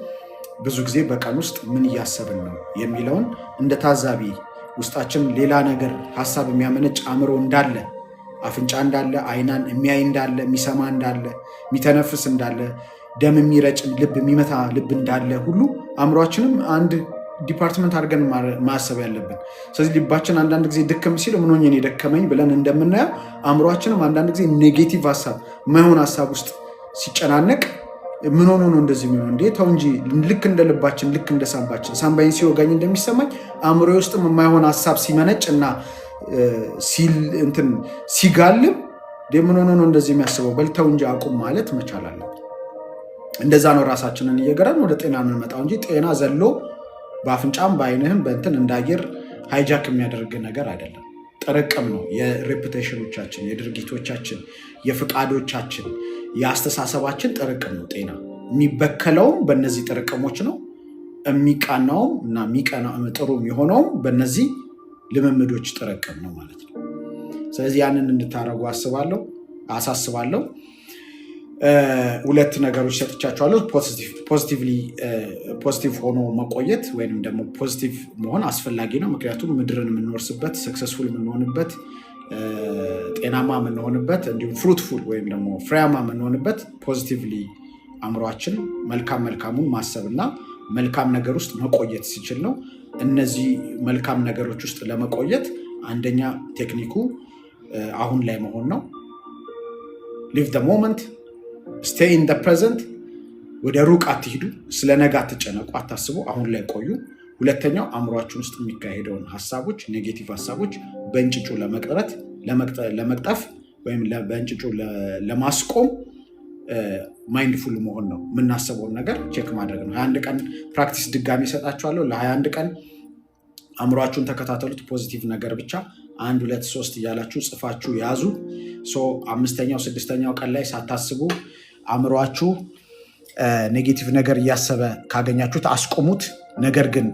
ብዙ ጊዜ በቀን ውስጥ ምን እያሰብን ነው የሚለውን እንደ ታዛቢ ውስጣችን ሌላ ነገር ሀሳብ የሚያመነጭ አእምሮ እንዳለ፣ አፍንጫ እንዳለ፣ አይናን የሚያይ እንዳለ፣ የሚሰማ እንዳለ፣ የሚተነፍስ እንዳለ፣ ደም የሚረጭ ልብ፣ የሚመታ ልብ እንዳለ ሁሉ አእምሯችንም አንድ department አድርገን ማሰብ ያለብን። ስለዚህ ልባችን አንዳንድ ጊዜ ድክም ሲል ምን ሆኜ ነው የደከመኝ ብለን እንደምናየው አእምሯችንም አንዳንድ ጊዜ negative ሀሳብ፣ የማይሆን ሀሳብ ውስጥ ሲጨናነቅ ምን ሆኖ ነው እንደዚህ የሚሆነው? እንዴ ተው እንጂ፣ ልክ እንደ ልባችን፣ ልክ እንደ ሳምባችን፣ ሳምባዬን ሲወጋኝ እንደሚሰማኝ አእምሮ ውስጥም የማይሆን ሀሳብ ሲመነጭ እና እንትን ሲጋልብ ምን ሆኖ ነው እንደዚህ የሚያስበው? በል ተው እንጂ አቁም ማለት መቻል አለብን። እንደዛ ነው ራሳችንን እየገራን ወደ ጤና የምንመጣው እንጂ ጤና ዘሎ በአፍንጫም በአይንህም በእንትን እንደ አየር hijack የሚያደርግ ነገር አይደለም። ጥርቅም ነው። የ repetition ኦቻችን፣ የድርጊቶቻችን፣ የፍቃዶቻችን፣ የአስተሳሰባችን ጥርቅም ነው። ጤና የሚበከለውም በእነዚህ ጥርቅሞች ነው። የሚቃናውም እና ጥሩ የሚሆነውም በእነዚህ ልምምዶች ጥርቅም ነው ማለት ነው። ስለዚህ ያንን እንድታደርጉ አስባለሁ አሳስባለሁ። ሁለት ነገሮች ሰጥቻችኋለሁ። Positive ሆኖ መቆየት ወይም ደግሞ positive መሆን አስፈላጊ ነው። ምክንያቱም ምድርን የምንወርስበት፣ successful የምንሆንበት፣ ጤናማ የምንሆንበት፣ እንዲሁም fruitful ወይም ደግሞ ፍሬያማ የምንሆንበት positively አእምሯችን መልካም መልካሙን ማሰብ እና መልካም ነገር ውስጥ መቆየት ሲችል ነው። እነዚህ መልካም ነገሮች ውስጥ ለመቆየት አንደኛ ቴክኒኩ አሁን ላይ መሆን ነው። Live the moment, stay in the present። ወደ ሩቅ አትሂዱ፣ ስለ ነገ አትጨነቁ፣ አታስቡ፣ አሁን ላይ ቆዩ። ሁለተኛው አእምሯችን ውስጥ የሚካሄደውን ሀሳቦች፣ negative ሀሳቦች በእንጭጩ ለመቅረት፣ ለመቅጠፍ ወይም በእንጭጩ ለማስቆም mindful መሆን ነው። የምናስበውን ነገር check ማድረግ ነው። 21 ቀን practice ድጋሚ እሰጣችኋለሁ። ለ21 ቀን አእምሯችሁን ተከታተሉት። Positive ነገር ብቻ አንድ፣ ሁለት፣ ሶስት እያላችሁ ጽፋችሁ ያዙ። So አምስተኛው ስድስተኛው ቀን ላይ ሳታስቡ አእምሯችሁ negative ነገር እያሰበ ካገኛችሁት አስቆሙት። ነገር ግን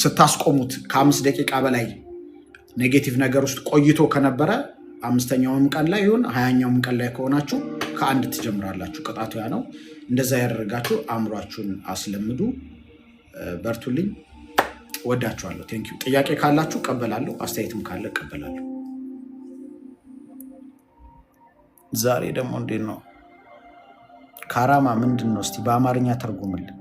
ስታስቆሙት ከ5 ደቂቃ በላይ negative ነገር ውስጥ ቆይቶ ከነበረ አምስተኛውም ቀን ላይ ይሁን 20ኛውም ቀን ላይ ከሆናችሁ ከአንድ ትጀምራላችሁ። ቅጣቱ ያ ነው። እንደዛ ያደረጋችሁ አእምሯችሁን አስለምዱ። በርቱልኝ። ወዳችኋለሁ። Thank you። ጥያቄ ካላችሁ እቀበላለሁ። አስተያየትም ካለ እቀበላለሁ። ዛሬ ደግሞ እንዴት ነው? ካራማ ምንድን ነው? እስቲ በአማርኛ ተርጉምልን።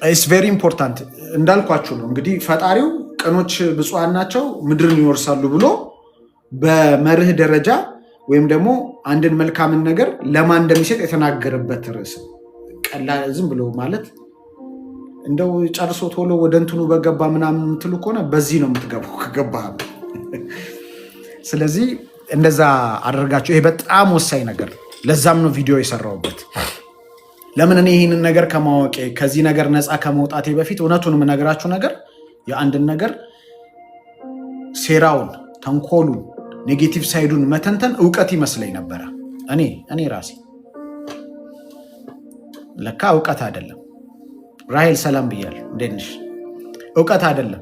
It's very important እንዳልኳችሁ ነው። እንግዲህ ፈጣሪው ቅኖች ብፁዓን ናቸው ምድርን ይወርሳሉ ብሎ በመርህ ደረጃ ወይም ደግሞ አንድን መልካምን ነገር ለማን እንደሚሰጥ የተናገረበት ርዕስ ነው። ቀላል ዝም ብሎ ማለት እንደው ጨርሶ ቶሎ ወደ እንትኑ በገባ ምናምን የምትሉ ከሆነ በዚህ ነው የምትገባው ከገባ። ስለዚህ እንደዛ አደርጋቸው። ይሄ በጣም ወሳኝ ነገር፣ ለዛም ነው ቪዲዮ የሰራሁበት። ለምን እኔ ይህንን ነገር ከማወቄ፣ ከዚህ ነገር ነፃ ከመውጣቴ በፊት እውነቱን የምነግራችሁ ነገር የአንድን ነገር ሴራውን፣ ተንኮሉን፣ negative side ኡን መተንተን እውቀት ይመስለኝ ነበረ። እኔ ራሴ ለካ እውቀት አይደለም። ራሄል ሰላም ብያለሁ። እንዴት ነሽ? እውቀት አይደለም።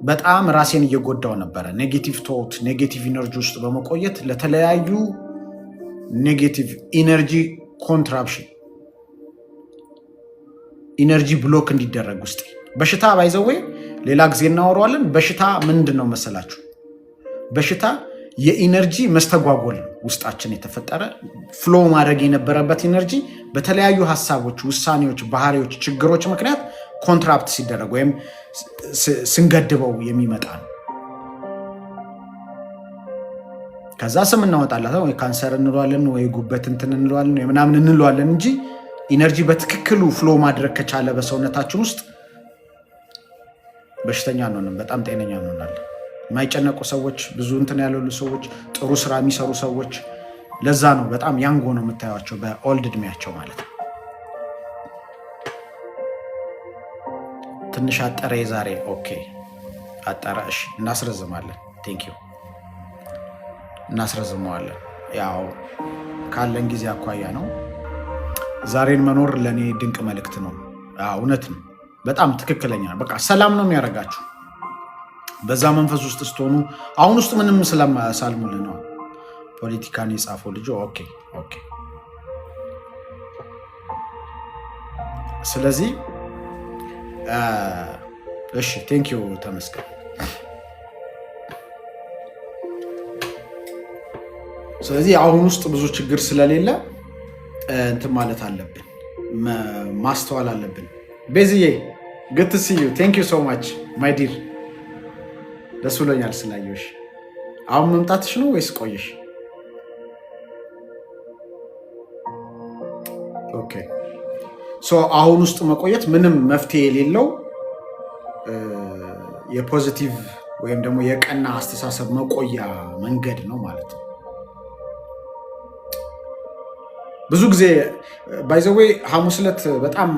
በጣም ራሴን እየጎዳው ነበረ። Negative thought፣ negative energy ውስጥ በመቆየት ለተለያዩ negative energy contraption፣ energy block እንዲደረግ ውስጥ በሽታ by the way ሌላ ጊዜ እናወራዋለን። በሽታ ምንድን ነው መሰላችሁ? በሽታ የ energy መስተጓጎል ነው። ውስጣችን የተፈጠረ flow ማድረግ የነበረበት energy በተለያዩ ሀሳቦች፣ ውሳኔዎች፣ ባህሪዎች፣ ችግሮች ምክንያት Contract ሲደረግ ወይም ስንገድበው የሚመጣ ነው። ከዛ ስም እናወጣላት ወይ ካንሰር እንለዋለን ወይ ጉበት እንትን እንለዋለን ወይ ምናምን እንለዋለን እንጂ energy በትክክሉ flow ማድረግ ከቻለ በሰውነታችን ውስጥ በሽተኛ አንሆንም፣ በጣም ጤነኛ እንሆናለን። የማይጨነቁ ሰዎች፣ ብዙ እንትን ያልሉ ሰዎች፣ ጥሩ ስራ የሚሰሩ ሰዎች ለዛ ነው በጣም young ሆነው የምታዩቸው በ old እድሜያቸው ማለት ነው። ትንሽ አጠረ የዛሬ። Okay አጠረ። እሺ እናስረዝማለን። Thank you፣ እናስረዝመዋለን። ያው ካለን ጊዜ አኳያ ነው። ዛሬን መኖር ለእኔ ድንቅ መልእክት ነው። እውነት ነው። በጣም ትክክለኛ ነው። በቃ ሰላም ነው የሚያደርጋችሁ በዛ መንፈስ ውስጥ ስትሆኑ። አሁን ውስጥ ምንም ስለሳልሙል ነው ፖለቲካን የጻፈው ልጅ። Okay። ስለዚህ እሺ thank you ተመስገን። ስለዚህ አሁን ውስጥ ብዙ ችግር ስለሌለ እንትን ማለት አለብን፣ ማስተዋል አለብን። ቤዝዬ good to see you, thank you so much my dear፣ ደስ ብሎኛል ስላየሁሽ። አሁን መምጣትሽ ነው ወይስ ቆየሽ? Okay, so አሁን ውስጥ መቆየት ምንም መፍትሄ የሌለው የ positive ወይም ደግሞ የቀና አስተሳሰብ መቆያ መንገድ ነው ማለት ነው። ብዙ ጊዜ by the way ሐሙስ ዕለት በጣም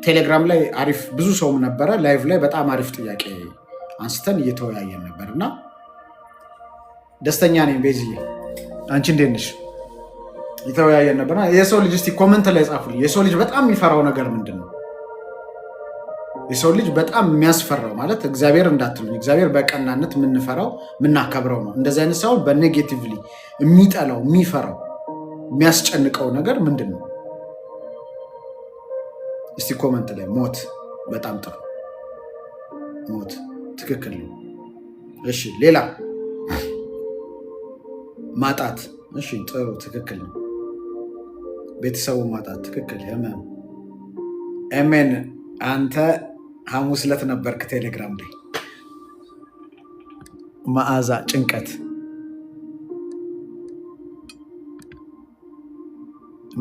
ቴሌግራም ላይ አሪፍ ብዙ ሰውም ነበረ። Live ላይ በጣም አሪፍ ጥያቄ አንስተን እየተወያየን ነበር እና ደስተኛ ነኝ። ቤዝዬ አንቺ እንዴት ነሽ? እየተወያየን ነበር። የሰው ልጅ እስቲ comment ላይ ጻፉልኝ። የሰው ልጅ በጣም የሚፈራው ነገር ምንድን ነው? የሰው ልጅ በጣም የሚያስፈራው ማለት እግዚአብሔር እንዳትሉኝ፣ እግዚአብሔር በቀናነት የምንፈራው የምናከብረው ነው። እንደዚህ አይነት ሳይሆን በ negatively የሚጠላው፣ የሚፈራው፣ የሚያስጨንቀው ነገር ምንድን ነው? እስቲ comment ላይ። ሞት፣ በጣም ጥሩ፣ ሞት ትክክል ነው። እሺ ሌላ? ማጣት፣ እሺ ጥሩ፣ ትክክል ነው። ቤተሰቡ ማጣት ትክክል። ህመም፣ ኤሜን። አንተ ሐሙስ ዕለት ነበርክ ቴሌግራም ላይ። መዓዛ ጭንቀት፣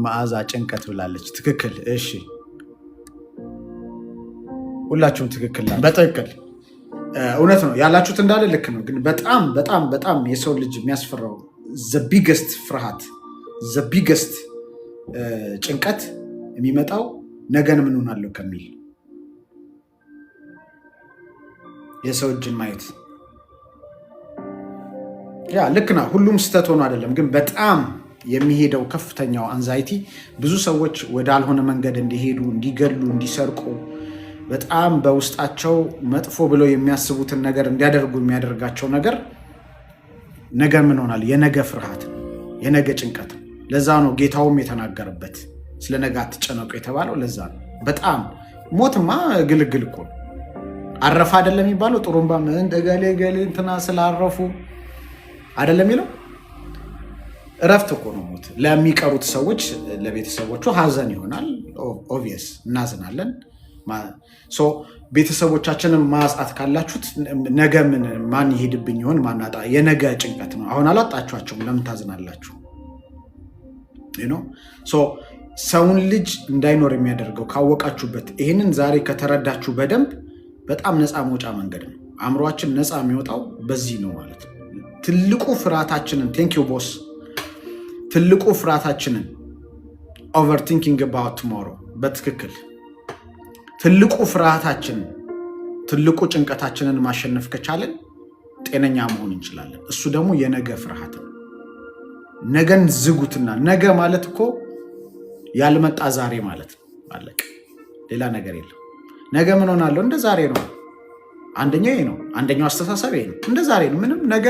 መዓዛ ጭንቀት ብላለች። ትክክል። እሺ ሁላችሁም ትክክል። በትክክል እውነት ነው ያላችሁት እንዳለ ልክ ነው። ግን በጣም በጣም በጣም የሰው ልጅ የሚያስፈራው the biggest ፍርሃት፣ the biggest ጭንቀት የሚመጣው ነገን ምን ሆናለሁ ከሚል፣ የሰው እጅን ማየት። ያ ልክ ነው። ሁሉም ስህተት ሆኖ አይደለም፣ ግን በጣም የሚሄደው ከፍተኛው anxiety ብዙ ሰዎች ወዳልሆነ መንገድ እንዲሄዱ፣ እንዲገሉ፣ እንዲሰርቁ፣ በጣም በውስጣቸው መጥፎ ብለው የሚያስቡትን ነገር እንዲያደርጉ የሚያደርጋቸው ነገር ነገ ምን ሆናል፣ የነገ ፍርሃት፣ የነገ ጭንቀት። ለዛ ነው ጌታውም የተናገረበት ስለ ነገ አትጨነቁ የተባለው ለዛ ነው። በጣም ሞትማ ግልግል እኮ ነው። አረፈ አይደለም የሚባለው? ጥሩምባ ገሌ ገሌ እንትና ስላረፉ አይደለም የሚለው? እረፍት እኮ ነው ሞት። ለሚቀሩት ሰዎች ለቤተሰቦቹ ሀዘን ይሆናል። Obvious እናዝናለን። ቤተሰቦቻችንን ማጣት ካላችሁት ነገ ምን ማን ይሄድብኝ ይሆን ማናጣ የነገ ጭንቀት ነው። አሁን አላጣችኋቸውም፣ ለምን ታዝናላችሁ? ሰውን ልጅ እንዳይኖር የሚያደርገው ካወቃችሁበት፣ ይህንን ዛሬ ከተረዳችሁ በደንብ በጣም ነፃ መውጫ መንገድ ነው። አእምሯችን ነፃ የሚወጣው በዚህ ነው ማለት ነው። ትልቁ ፍርሃታችንን፣ thank you boss፣ ትልቁ ፍርሃታችንን overthinking about tomorrow፣ በትክክል ትልቁ ፍርሃታችንን፣ ትልቁ ጭንቀታችንን ማሸነፍ ከቻልን ጤነኛ መሆን እንችላለን። እሱ ደግሞ የነገ ፍርሃት ነው። ነገን ዝጉትና ነገ ማለት እኮ ያልመጣ ዛሬ ማለት ነው። አለቀ። ሌላ ነገር የለም። ነገ ምን ሆናለሁ? እንደ ዛሬ ነው። አንደኛው ይሄ ነው። አንደኛው አስተሳሰብ ይሄ ነው። እንደ ዛሬ ነው። ምንም ነገ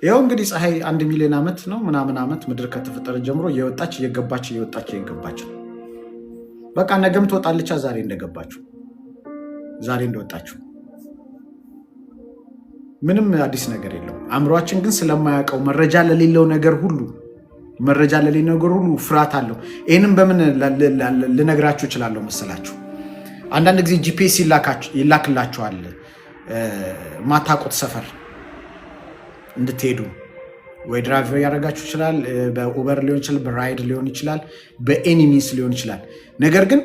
ይኸው እንግዲህ ፀሐይ 1 ሚሊዮን ዓመት ነው ምናምን ዓመት ምድር ከተፈጠረ ጀምሮ እየወጣች እየገባች እየወጣች እየገባች ነው። በቃ ነገም ትወጣለች። ዛሬ እንደገባችው፣ ዛሬ እንደወጣችው ምንም አዲስ ነገር የለውም። አእምሯችን ግን ስለማያውቀው መረጃ ለሌለው ነገር ሁሉ ፍርሃት አለው። ይህንም በምን ልነግራችሁ እችላለሁ መሰላችሁ? አንዳንድ ጊዜ GPS ይላክላችኋል ማታውቁት ሰፈር እንድትሄዱ፣ ወይ drive ያደርጋችሁ ይችላል፣ በ Uber ሊሆን ይችላል፣ በ ride ሊሆን ይችላል፣ በ any means ሊሆን ይችላል። ነገር ግን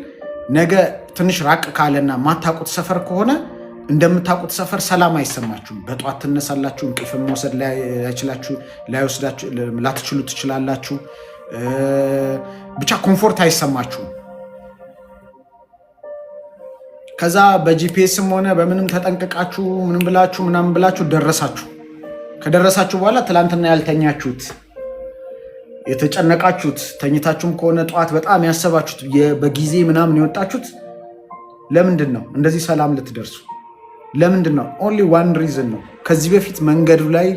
ነገ ትንሽ ራቅ ካለና ማታውቁት ሰፈር ከሆነ እንደምታውቁት ሰፈር ሰላም አይሰማችሁም። በጠዋት ትነሳላችሁ፣ እንቅልፍ መውሰድ ላይወስዳችሁ ላትችሉ ትችላላችሁ። ብቻ comfort አይሰማችሁም። ከዛ በ GPS ም ሆነ በምንም ተጠንቅቃችሁ ምንም ብላችሁ ምናምን ብላችሁ ደረሳችሁ። ከደረሳችሁ በኋላ ትላንትና ያልተኛችሁት፣ የተጨነቃችሁት፣ ተኝታችሁም ከሆነ ጠዋት በጣም ያሰባችሁት፣ በጊዜ ምናምን የወጣችሁት ለምንድን ነው? እንደዚህ ሰላም ልትደርሱ ለምንድን ነው? Only one reason ነው። ከዚህ በፊት መንገዱ ላይ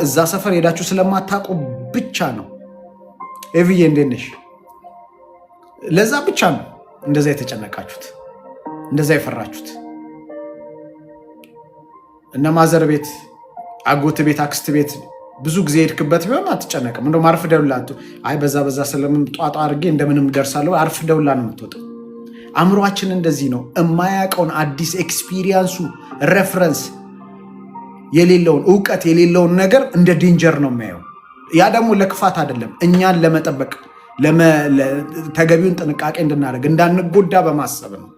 እዛ ሰፈር ሄዳችሁ ስለማታውቁ ብቻ ነው። ኤቪዬ እንዴት ነሽ? ለዛ ብቻ ነው እንደዛ የተጨነቃችሁት፣ እንደዛ የፈራችሁት። እነ mother ቤት፣ አጎት ቤት፣ አክስት ቤት ብዙ ጊዜ ሄድክበት ቢሆን አትጨነቅም። እንደውም አርፍደውላ፣ አይ በዛ በዛ ስለምን ጧጧ አድርጌ እንደምንም ደርሳለሁ፣ አርፍደውላ ነው የምትወጣው። አእምሯችን እንደዚህ ነው። የማያውቀውን አዲስ experience ኡ reference የሌለውን፣ እውቀት የሌለውን ነገር እንደ danger ነው የሚያየው። ያ ደግሞ ለክፋት አይደለም፣ እኛን ለመጠበቅ፣ ተገቢውን ጥንቃቄ እንድናደርግ፣ እንዳንጎዳ በማሰብ ነው።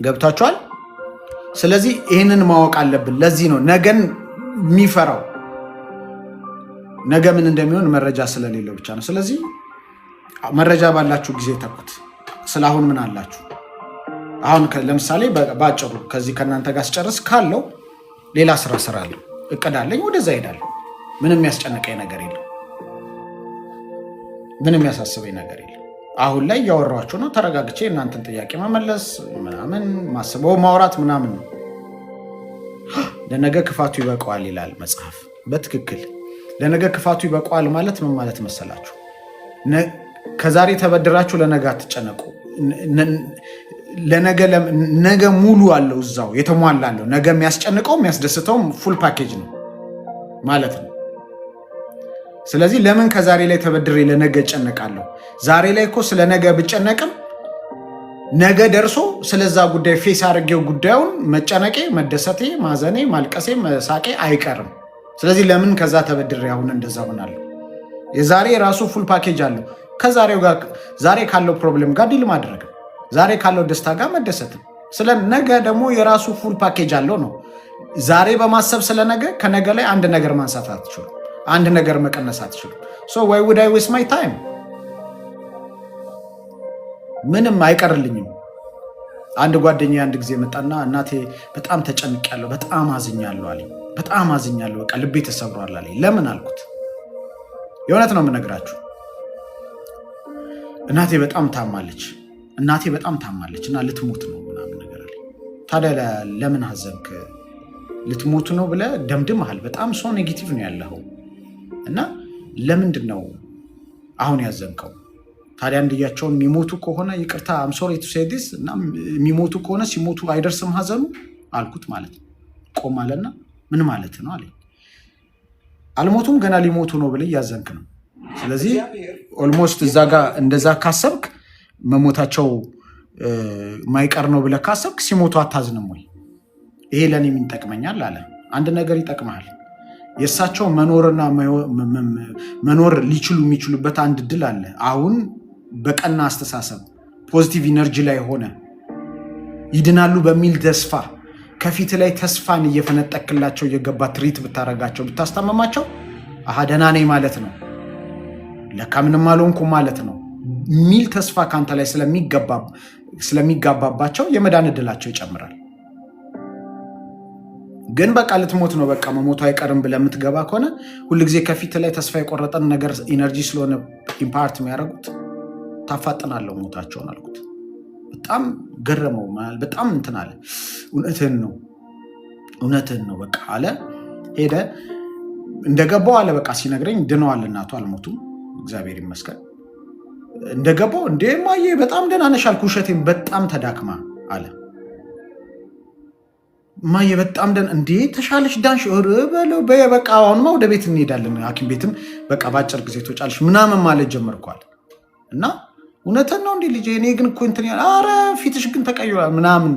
ገብቷችኋል? ስለዚህ ይህንን ማወቅ አለብን። ለዚህ ነው ነገን የሚፈራው፣ ነገ ምን እንደሚሆን መረጃ ስለሌለው ብቻ ነው። ስለዚህ መረጃ ባላችሁ ጊዜ ተኩት። ስለ አሁን ምን አላችሁ? አሁን ለምሳሌ በአጭሩ ከዚህ ከእናንተ ጋር ስጨርስ ካለው ሌላ ስራ እሰራለሁ፣ እቅድ አለኝ፣ ወደዛ ሄዳለሁ። ምንም የሚያስጨንቀኝ ነገር የለም። ምንም የሚያሳስበኝ ነገር የለም። አሁን ላይ እያወራኋችሁ ነው። ተረጋግቼ እናንተን ጥያቄ መመለስ ምናምን፣ ማስበው ማውራት ምናምን ነው። ለነገ ክፋቱ ይበቃዋል ይላል መጽሐፍ። በትክክል ለነገ ክፋቱ ይበቃዋል ማለት ምን ማለት መሰላችሁ? ከዛሬ ተበድራችሁ ለነገ አትጨነቁ። ለነገ ነገ ሙሉ አለው፣ እዛው የተሟላ አለው። ነገ የሚያስጨንቀው የሚያስደስተውም full package ነው ማለት ነው። ስለዚህ ለምን ከዛሬ ላይ ተበድሬ ለነገ እጨነቃለሁ? ዛሬ ላይ እኮ ስለ ነገ ብጨነቅም ነገ ደርሶ ስለዛ ጉዳይ face አድርጌው ጉዳዩን መጨነቄ፣ መደሰቴ፣ ማዘኔ፣ ማልቀሴ፣ መሳቄ አይቀርም። ስለዚህ ለምን ከዛ ተበድሬ አሁን እንደዛ ሆናለሁ? የዛሬ ራሱ full package አለው። ከዛሬው ጋር፣ ዛሬ ካለው problem ጋር deal ማድረግ፣ ዛሬ ካለው ደስታ ጋር መደሰት። ስለ ነገ ደግሞ የራሱ full package አለው ነው። ዛሬ በማሰብ ስለ ነገ ከነገ ላይ አንድ ነገር ማንሳት አትችሉም። አንድ ነገር መቀነስ አትችሉም። So why would I waste my time? ምንም አይቀርልኝም። አንድ ጓደኛ አንድ ጊዜ መጣና እናቴ በጣም ተጨንቄያለሁ፣ በጣም አዝኛለሁ አለኝ። በጣም አዝኛለሁ፣ በቃ ልቤ ተሰብሯል አለኝ። ለምን አልኩት። የእውነት ነው የምነግራችሁ። እናቴ በጣም ታማለች፣ እናቴ በጣም ታማለች እና ልትሞት ነው ምናምን ነገር አለኝ። ታዲያ ለምን አዘንክ? ልትሞት ነው ብለህ ደምድመሃል። በጣም so negative ነው ያለኸው እና ለምንድን ነው አሁን ያዘንከው? ታዲያ አንድያቸውን የሚሞቱ ከሆነ፣ ይቅርታ I'm sorry to say this፣ እና የሚሞቱ ከሆነ ሲሞቱ አይደርስም ሀዘኑ አልኩት ማለት ነው። ቆም አለና ምን ማለት ነው አለኝ። አልሞቱም፣ ገና ሊሞቱ ነው ብለህ እያዘንክ ነው። ስለዚህ almost እዛ ጋር እንደዛ ካሰብክ፣ መሞታቸው ማይቀር ነው ብለህ ካሰብክ ሲሞቱ አታዝንም ወይ? ይሄ ለእኔ ምን ይጠቅመኛል አለ። አንድ ነገር ይጠቅመሃል። የእሳቸው መኖርና መኖር ሊችሉ የሚችሉበት አንድ እድል አለ። አሁን በቀና አስተሳሰብ positive energy ላይ ሆነ ይድናሉ በሚል ተስፋ ከፊት ላይ ተስፋን እየፈነጠክላቸው እየገባ treat ብታረጋቸው፣ ብታስታመማቸው፣ አሀ ደህና ነኝ ማለት ነው፣ ለካ ምንም አልሆንኩም ማለት ነው የሚል ተስፋ ከአንተ ላይ ስለሚጋባባቸው የመዳን እድላቸው ይጨምራል። ግን በቃ ልትሞት ነው፣ በቃ መሞቱ አይቀርም ብለህ የምትገባ ከሆነ ሁልጊዜ ከፊት ላይ ተስፋ የቆረጠን ነገር energy ስለሆነ impart የሚያደርጉት ታፋጥናለህ ሞታቸውን አልኩት። በጣም ገረመው። በጣም እንትን አለ። እውነትህን ነው፣ እውነትህን ነው በቃ አለ። ሄደ። እንደገባው አለ በቃ ሲነግረኝ ድነዋል፣ እናቱ አልሞቱም፣ እግዚአብሔር ይመስገን። እንደገባው እንዴ እማዬ በጣም ደህና ነሽ አልኩ። ውሸቴን፣ በጣም ተዳክማ አለ። እማዬ በጣም ደህና፣ እንዴ ተሻለሽ፣ ዳንሽ፣ ኧረ በለው በይ፣ በቃ አሁንማ ወደ ቤት እንሄዳለን፣ ሐኪም ቤትም በቃ በአጭር ጊዜ ትወጫለሽ ምናምን ማለት ጀመርኳል። እና እውነትን ነው እንዴ ልጄ፣ እኔ ግን እኮ እንትን፣ ኧረ ፊትሽ ግን ተቀይሯል ምናምን፣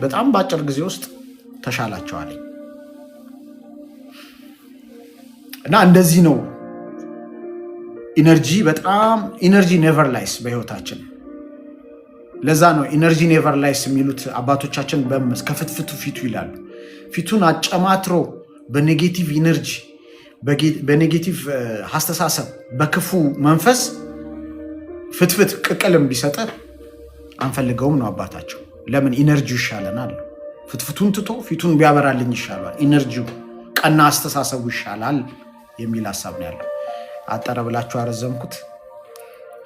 በጣም በአጭር ጊዜ ውስጥ ተሻላቸዋለኝ። እና እንደዚህ ነው energy። በጣም energy never lies በህይወታችን። ለዛ ነው energy never lies የሚሉት አባቶቻችን። ከፍትፍቱ ፊቱ ይላሉ። ፊቱን አጨማትሮ በ negative energy፣ በ negative አስተሳሰብ፣ በክፉ መንፈስ ፍትፍት ቅቅልም ቢሰጠን አንፈልገውም ነው አባታቸው። ለምን? Energy ው ይሻለናል። ፍትፍቱን ትቶ ፊቱን ቢያበራልኝ ይሻላል። Energy ው፣ ቀና አስተሳሰቡ ይሻላል የሚል ሀሳብ ነው ያለው። አጠረ ብላችሁ አረዘምኩት።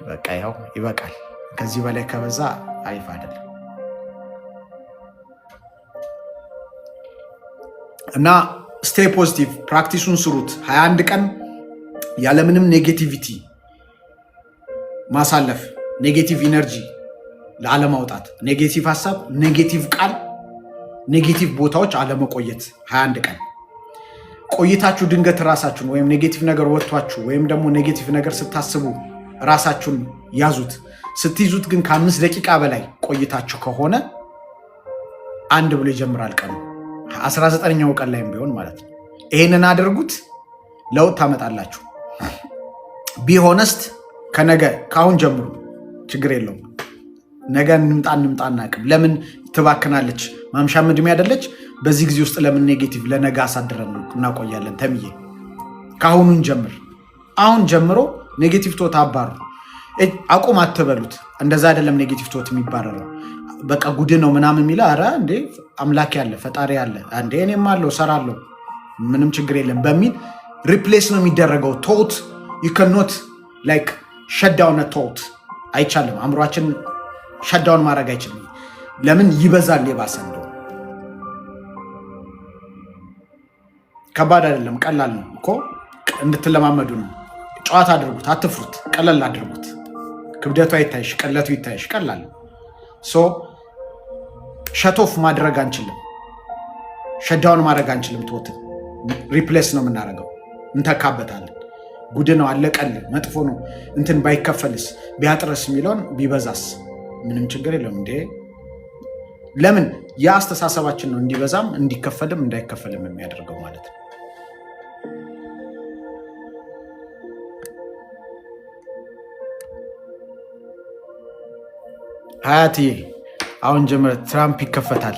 በቃ ያው ይበቃል። ከዚህ በላይ ከበዛ አሪፍ አይደለም። እና stay positive፣ practice ኡን ስሩት። 21 ቀን ያለምንም negativity ማሳለፍ፣ negative energy ላለማውጣት፣ negative ሀሳብ፣ negative ቃል፣ negative ቦታዎች አለመቆየት። 21 ቀን ቆይታችሁ ድንገት ራሳችሁን ወይም negative ነገር ወጥቷችሁ ወይም ደግሞ negative ነገር ስታስቡ ራሳችሁን ያዙት። ስትይዙት ግን ከ5 ደቂቃ በላይ ቆይታችሁ ከሆነ አንድ ብሎ ይጀምራል ቀኑ፣ 19ኛው ቀን ላይም ቢሆን ማለት ነው። ይሄንን አድርጉት፣ ለውጥ ታመጣላችሁ። Be honest፣ ከነገ ከአሁን ጀምሩ፣ ችግር የለውም። ነገ እንምጣ እንምጣ አናውቅም። ለምን ትባክናለች? ማምሻም እድሜ አይደለች። በዚህ ጊዜ ውስጥ ለምን negative ለነገ አሳድረን እናቆያለን? ተምዬ ከአሁኑን ጀምር። አሁን ጀምሮ negative thought አባሩ፣ አቁም አትበሉት። እንደዛ አይደለም negative thought የሚባረረው። በቃ ጉድ ነው ምናምን የሚለ፣ ኧረ እንዴ አምላክ ያለ ፈጣሪ አለ እንዴ፣ እኔም አለው እሰራለሁ ምንም ችግር የለም በሚል replace ነው የሚደረገው። ቶት ዩከኖት ላይክ ሸዳውን ቶት አይቻልም። አእምሯችን shut down ማድረግ አይችልም። ለምን ይበዛል? የባሰ እንደው ከባድ አይደለም፣ ቀላል ነው እኮ፣ እንድትለማመዱ ነው። ጨዋታ አድርጉት፣ አትፍሩት፣ ቀለል አድርጉት። ክብደቱ አይታይሽ፣ ቀለቱ ይታይሽ። ቀላል። So shut off ማድረግ አንችልም፣ shut down ማድረግ አንችልም። Thought ን replace ነው የምናደርገው፣ እንተካበታለን። ጉድ ነው፣ አለቀል፣ መጥፎ ነው፣ እንትን ባይከፈልስ፣ ቢያጥረስ የሚለውን ቢበዛስ ምንም ችግር የለውም እንዴ። ለምን? የአስተሳሰባችን ነው እንዲበዛም እንዲከፈልም እንዳይከፈልም የሚያደርገው ማለት ነው። ሀያትዬ አሁን ጀምር፣ ትራምፕ ይከፈታል።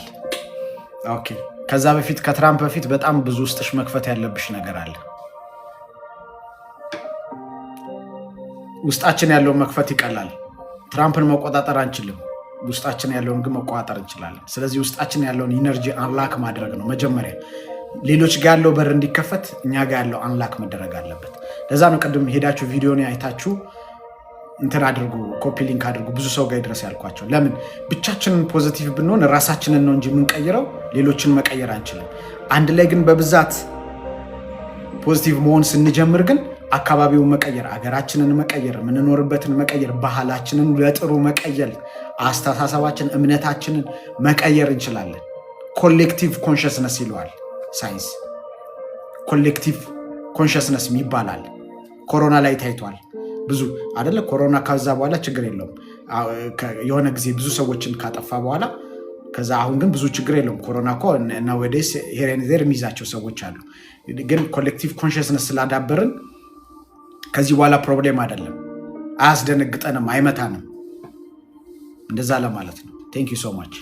Okay። ከዛ በፊት፣ ከትራምፕ በፊት በጣም ብዙ ውስጥሽ መክፈት ያለብሽ ነገር አለ። ውስጣችን ያለውን መክፈት ይቀላል። ትራምፕን መቆጣጠር አንችልም። ውስጣችን ያለውን ግን መቆጣጠር እንችላለን። ስለዚህ ውስጣችን ያለውን energy unlock ማድረግ ነው መጀመሪያ። ሌሎች ጋር ያለው በር እንዲከፈት እኛ ጋር ያለው unlock መደረግ አለበት። ለዛ ነው ቅድም ሄዳችሁ ቪዲዮን አይታችሁ እንትን አድርጉ፣ copy link አድርጉ፣ ብዙ ሰው ጋር ይድረስ ያልኳቸው። ለምን? ብቻችንን positive ብንሆን ራሳችንን ነው እንጂ የምንቀይረው ሌሎችን መቀየር አንችልም። አንድ ላይ ግን በብዛት positive መሆን ስንጀምር ግን አካባቢውን መቀየር፣ አገራችንን መቀየር፣ የምንኖርበትን መቀየር፣ ባህላችንን ለጥሩ መቀየር፣ አስተሳሰባችን፣ እምነታችንን መቀየር እንችላለን። Collective consciousness ይለዋል ሳይንስ። Collective consciousness ይባላል። ኮሮና ላይ ታይቷል ብዙ አደለ? ኮሮና ከዛ በኋላ ችግር የለውም። የሆነ ጊዜ ብዙ ሰዎችን ካጠፋ በኋላ ከዛ አሁን ግን ብዙ ችግር የለውም። ኮሮና እኮ nowadays here and there የሚይዛቸው ሰዎች አሉ። ግን collective consciousness ስላዳበርን ከዚህ በኋላ problem አይደለም፣ አያስደነግጠንም፣ አይመታንም። እንደዛ ለማለት ነው። Thank you so much.